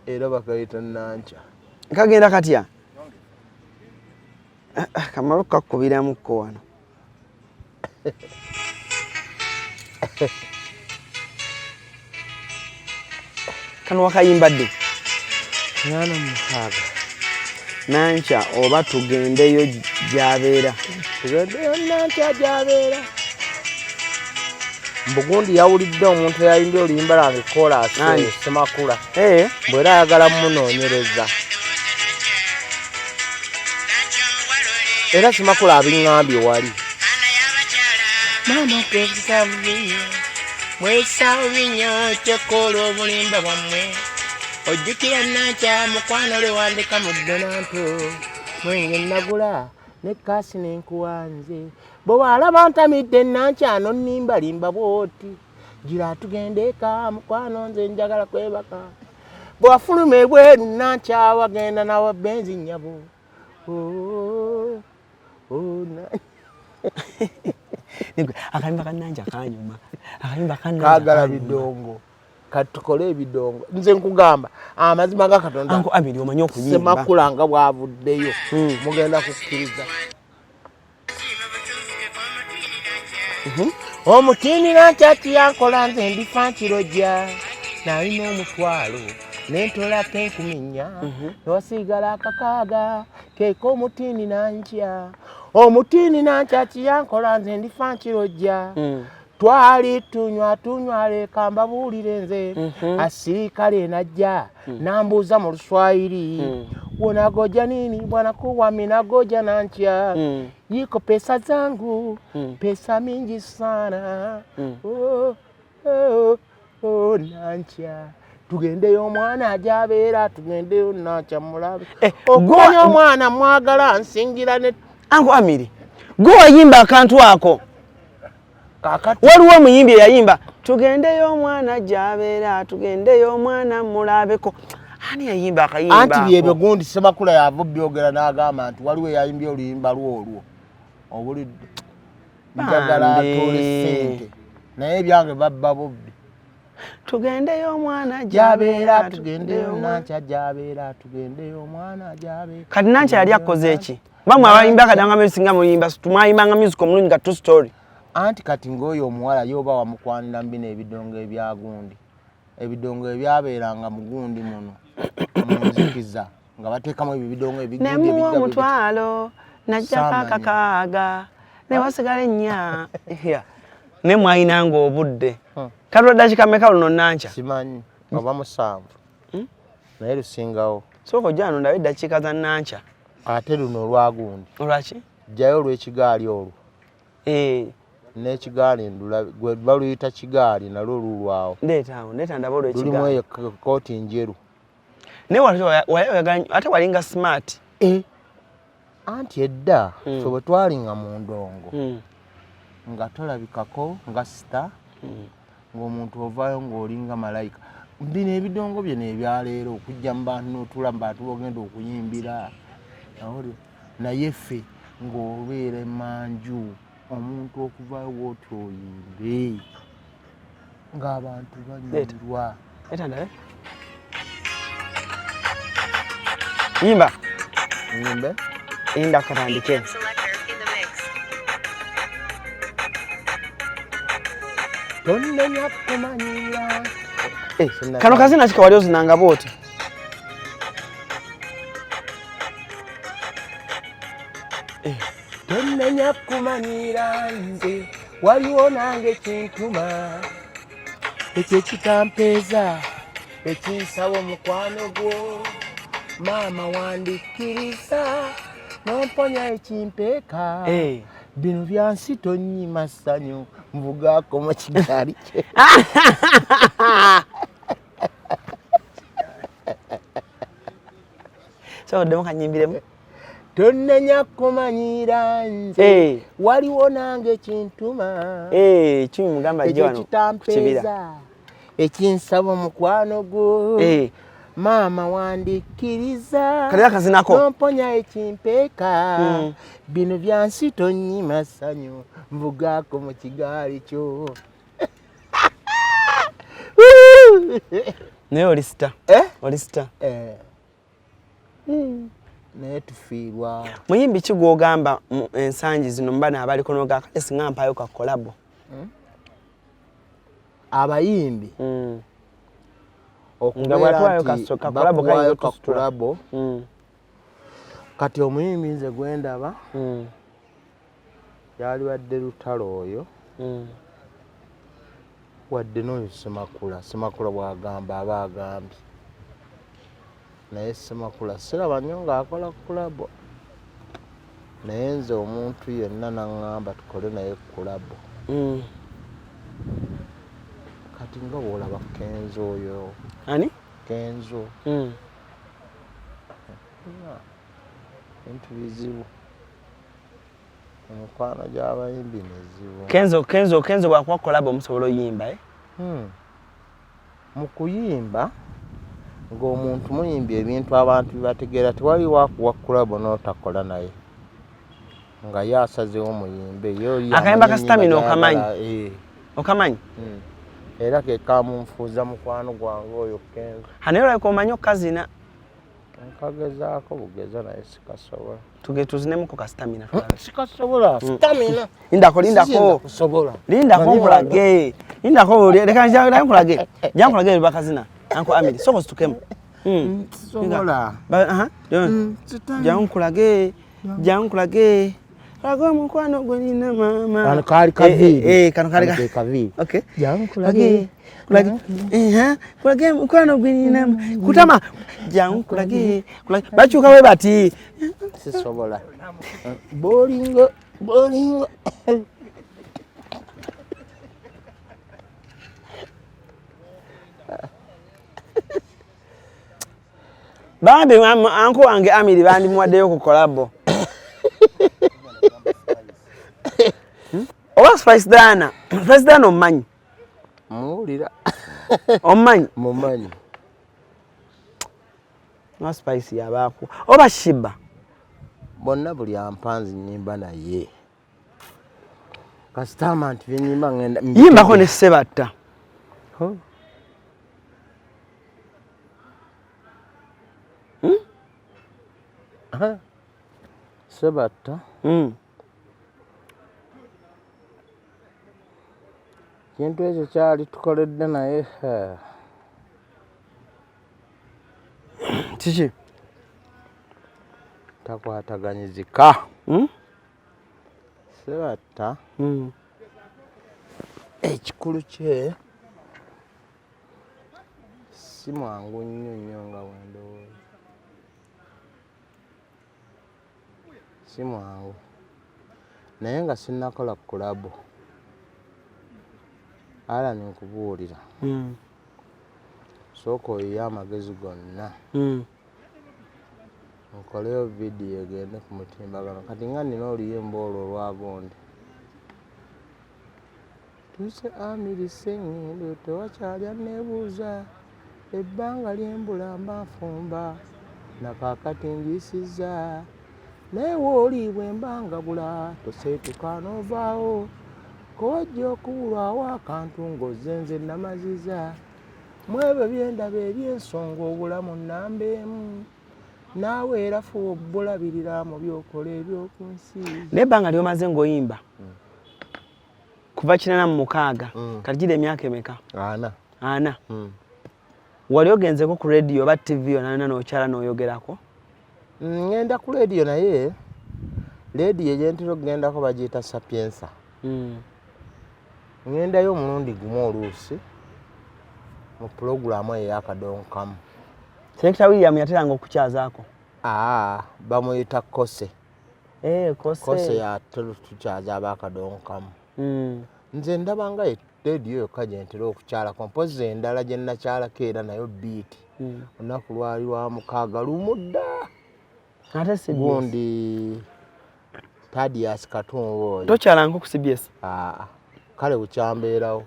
Era bakayita Nankya. Kagenda katya? Ah, ah, kamala okukakubiramuko wano. Kano wakayimba ddi? 46. Nankya oba tugendeyo gy'abeera. Tugendeyo Nankya gy'abeera. Mbugundi yawulidde omuntu eyayimbye oluyimba lwange koolaasi. Nani? Semakula. Eh. Bwera ayagala munoonyereza, era Semakula abiŋŋambye wali. Maama twesa bubi, mwesa bubi nnyo, kyokka olw'obulimba bwammwe. Ojjukira Nankya mukwano lwe wandika mu ddonanto, mwenge nagula ne kaasi nenkuwanze, bwe walaba ntamidde Nankya nonnimbalimba bw'oti, gira tugende eka mukwano nze njagala kwebaka, bwe wafuluma ebweru Nankya wagenda nawa benzi nnyabo. Oh, oh, Nigwe, akayimba ka Nankya kanyuma, akayimba ka Nankya Kaagala kanyuma. Bidongo, kati tukole ebidongo. Nze nkugamba amazima ga Katonda. Anko Abiri, omanyi okuyimba. Semakula nga bwavuddeyo mugenda kukkiriza. Omutiini Nankya kiyankola nze ndifa nkirojja, nalina 500 nentolako 4,000, newasigala 6 keeka. Omutiini Nankya, omutiini Nankya kiyankola nze ndifa nkirojja. Twali tunywa tunywa, leka mbabuulire nze, asirikale najja nambuuza mu Luswayiri. Unagoja nini bwana kuwa minagoja nankya Yiko pesa zangu pesa mingi sana oh, oh, oh, nankya tugendeyo omwana gyabeera tugendeyo nankya mulabe Eh, okumanya omwana mwagala nsingira ne Uncle Amiri, gwe wayimba akantu ako. Kakati Waliwo omuyimbi eyayimba tugendeyo omwana gy'abeera, tugendeyo omwana mulabeko. Ani yayimba akayimba anti byebyo ako? gundi Ssemakula yava obyogera n'agamba nti waliwo eyayimbye oluyimba lwolwo obulidde njagala Bambi. atoole ssente naye ebyange babba bubbi. Tugendeyo omwana gyabeera gy'abeera, tugendeyo nankya gyabeera tugendeyo omwana gyabeera. Kati Nankya yali akoze eki? Bamwe abayimba akadanga music nga muyimba tumwayimbanga music omulungi nga true story. Anti kati ng'oyo omuwala ye oba wamukwanira mu bino ebidongo ebyagundi, ebidongo ebyabeeranga mu gundi muno mu nzikiza nga bateekamu ebyo ebidongo ebigundi Nemuwa ebijja bwe biti. omutwalo najjako Saamanya. akakaaga ne wasigala ennya. Yeah. Ne mwayinanga obudde. Katula ddakiika mmeka luno Nankya? Simanyi oba 7 naye lusingawo. Sooka ojja wano ndabe eddakiika za Nankya. Ate luno olwagundi. Olwaki? Jjayo olw'ekigaali olwo. Eh. N'ekigaali ndulabe gwe baluyita kigaali nalwo lulwawo. Ndeeta awo, ndeeta ndabe olw'ekigaali. Lulimu eyo kooti njeru. Naye wali oyagala nnyo, ate walinga smart. Anti edda ffe bwe twalinga mu ndongo nga tolabikako nga star, ng'omuntu ovaayo ng'olinga malayika. Bino ebidongo bino ebyaleero okujja mu bantu n'otuula mu bantu b'ogenda okuyimbira. Naye ffe ng'obeera emanju omuntu okuvaayo bw'oti oyimbe ng'abantu banyumirwa. Leeta ndabe. Yimba. Yimbe. Yimba katandike. Tonnenya kumanyira. Kano kazina ki wali ozinanga bw'oti? Tonnenya kumanyira nze waliwo nange kintuma ekyo ekitampeeza ekinsaba omukwano gwo maama wandikkiriza n'omponya ekimpeeka bino byansi tonnyima ssanyu nvugaako mu kigaali kye. So oddemu kanyimbiremu. Tonnenya kumanyira nze waliwo nange kintuma Kimi mugamba jjo ekyo wano ku kibira. kitampeeza ekinsaba omukwano gwo maama wandikkiriza Kali akazinako. n'omponya ekimpeeka bino byansi tonnyima ssanyu nvugaako mu kigaali kyo. Naye oli star. Oli star. Naye tufiirwa. Muyimbi ki gw'ogamba ensangi zino mba n'abaliko n'ogamba kale singa mpaayo ka collabo? Abayimbi Nga bw'atwayo ka collabo kayinza bakuwaayo ka otusitula. collabo. Kati omuyimbi nze gwe ndaba yalibadde Lutalo oyo wadde n'oyo Ssemakula. Ssemakula bw'agamba aba agambye, naye Ssemakula siraba nnyo ng'akola collabo, naye nze omuntu yenna n'aŋŋamba tukole naye collabo. Kati nga bw'olaba Kenzo oyo. Ani? Kenzo. Ebintu bizibu. Emikwano gy'abayimbi mizibu. Kenzo, Kenzo, Kenzo bw'akuwa collabo musobola oyimba, eh? Mu kuyimba ng'omuntu muyimbye ebintu abantu bye bategeera, tewali waakuwa collabo n'otakola naye nga ye asazeewo muyimbe. Ye oli Akayimba amanyi ka ennyimba stamina gy'ayagala, okamanyi? Okamanyi? Era ke kamunfuuza mukwano gwange oyo Kenzo. Naye olabika omanyi okukazina. Nkagezaako bugeza naye sikasobola. Tuzinemuko ka stamina tulabe. Sikasobola, stamina. Lindako, lindako. Siyinza kusobola. Lindako Manyi nkulage. Lindako, leka nja nkulage. Nja nkulage bwe bakazina. Uncle Amiri, sooka ositukemu. Sobola. Aha. Nja nkulage. Nja nkulage. Kulage omukwano gwe nina maama. Kano kaali kaviiri. Eh, eh, kano kaali Kano ke kaviiri. Okay. Jangu nkulage. Kulage. Eh, kulage omukwano gwe nina. Kutama. Jangu kulage. Kulage. Bakyuka we bati. Sisobola. Bolingo, bolingo. Bambi anko wange Amiri bandimuwaddeyo ku kolabo. Oba Spice Diana. Spice Diana omumanyi? Muwulira. Omumanyi? Mumanyi. No Spice yabaako. Oba Shiba. Bonna buli ampanzi nnyimba naye. Kasitama nti byenyimba ngenda. Yimbako ne Ssebatta. Huh? Ssebatta. Kintu ekyo kyali tukoledde naye. Kiki? Takwataganyizika. Ssebatta. Ekikulu kye si mwangu nnyo nnyo nga bwendowooza. Si mwangu. Naye nga sinnakola kulabo. Alan nkubuulira. Sooka oyiye amagezi gonna. Nkoleyo vidiyo egende ku mutimbagano. Kati nga nnina oluyimba olwo olwagundi. Tuuse Amiri Ssengendo tewakyali anneebuuza. Ebbanga lyembula mba nfumba. Na kaakati ngiyisizza. Naye w'oli bwe mba ngabula toseetuka n'ovaawo. K'ojja okubulwawo akantu ng'ozze nze namaziza. Mu ebyo bye ndaba eby'ensonga obulamu nnamba emu. Naawe era fuba obbulabirira mu by'okola eby'oku nsi. Naye ebbanga ly'omaze ng'oyimba kuva 86 kati gira emyaka emeka? 4. 4. Wali ogenzeko ku radio oba TV yonna yonna n'okyala n'oyogerako? Ngenda ku radio naye radio gye ntera okugendako bagiyita Sapienza. Ngendayo omulundi gumu oluusi mu pulogulaamu eyo ey'akadonkamu. Selector William yateranga okukyazaako? Bamuyita Kose. Kose. Kose yatera tukyaza ab'akadonkamu. Nze ndaba nga radio yokka gye ntera okukyalako, mpozzi endala gye nnakyalako era nayo biiti. Olunaku lwali lwa 6 lumu dda. Ate CBS? Gundi Tadias Katumba oyo. Tokyalangako ku CBS? Kale bukyambeerawo.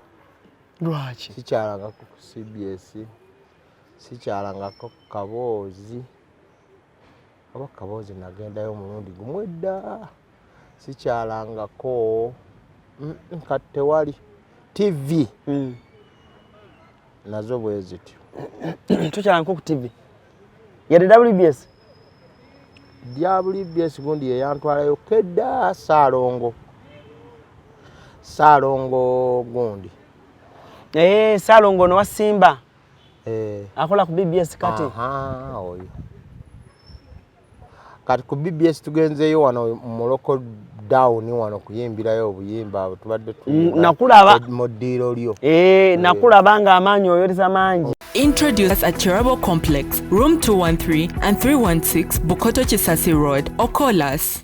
Lwaki? Sikyalangako ku CBS. Sikyalangako ku Kaboozi. Oba Kaboozi nagendayo omulundi gumu edda. Sikyalangako kati tewali TV. Nazo bwe zityo. Tokyalangako ku TV? Yadde WBS? WBS gundi ye yantwalayo kedda Ssaalongo. Ssaalongo gundi. Ssaalongo ono wa Simba. Akola ku BBS kati. Oyo. Kati ku BBS tugenzeeyo wano mu local down wano kuyimbirayo obuyimba tubadde nakulaba mu ddiiro lyo. Nakulaba ng'amaanyi oyolesa mangi. Introduce us at Cherabo Complex, room 213 and 316 Bukoto Chisasi Road, or call us.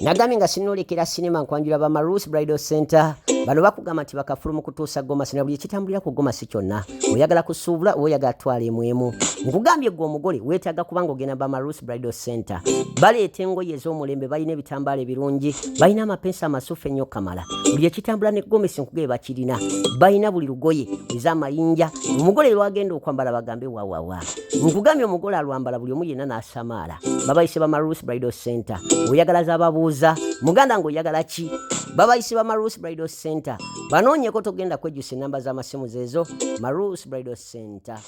Nagambye nga sinolekera sinema nkwanjula ba Marus Bridal Center. Bano bakugamba nti bakafulu mu kutuusa gomasi na buli ekitambulira ku gomasi kyonna. Oyagala kusuubula oba oyagala twala emu emu. Nkugambye ggwe omugole weetaaga kubanga ogenda ba Marus Bridal Center. Baleeta engoye ez'omulembe, balina ebitambaala ebirungi, balina amapeesa amasufu ennyo kamala. Buli ekitambula ne gomesi nkugambye bakirina. Balina buli lugoye ez'amayinja. Omugole lw'agenda okwambala bagambe wawawa. Nkugambye omugole alwambala buli omu yenna n'asamaala. Babayise ba Marus Bridal Center. Oyagala z'ababuuza, muganda ng'oyagala ki? Babayise ba Marus Bridal Center. Banoonyeko togenda kwejjusa ennamba z'amasimu zeezo. Marus Bridal Center.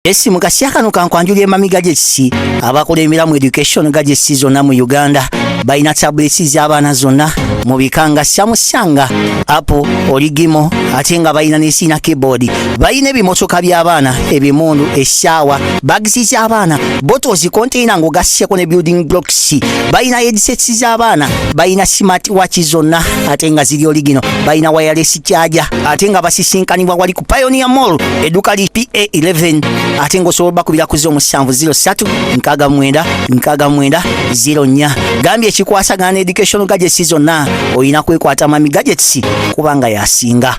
Esi mu kaseera kano kankwanjulira Mami Gadgets abakulembera mu education gadgets zonna mu Uganda. Balina tablets z'abaana zonna mu bika nga Samsung, Apple, Oligimo, ate nga balina ne sina keyboard. Balina ebimotoka by'abaana, ebimundu, essaawa, bags z'abaana, bottles, container ng'ogasseko ne building blocks. Balina headsets z'abaana, balina smart watch zonna ate nga ziri original, balina wireless charger, ate nga basisinkanibwa wali ku Pioneer Mall, edduuka li PA11, ate ng'osobola bakubira ku 0703 69 69 04. Gambye ekikwasagana ne educational gadgets zonna, olina kwekwata Mami Gadgets kubanga yasinga.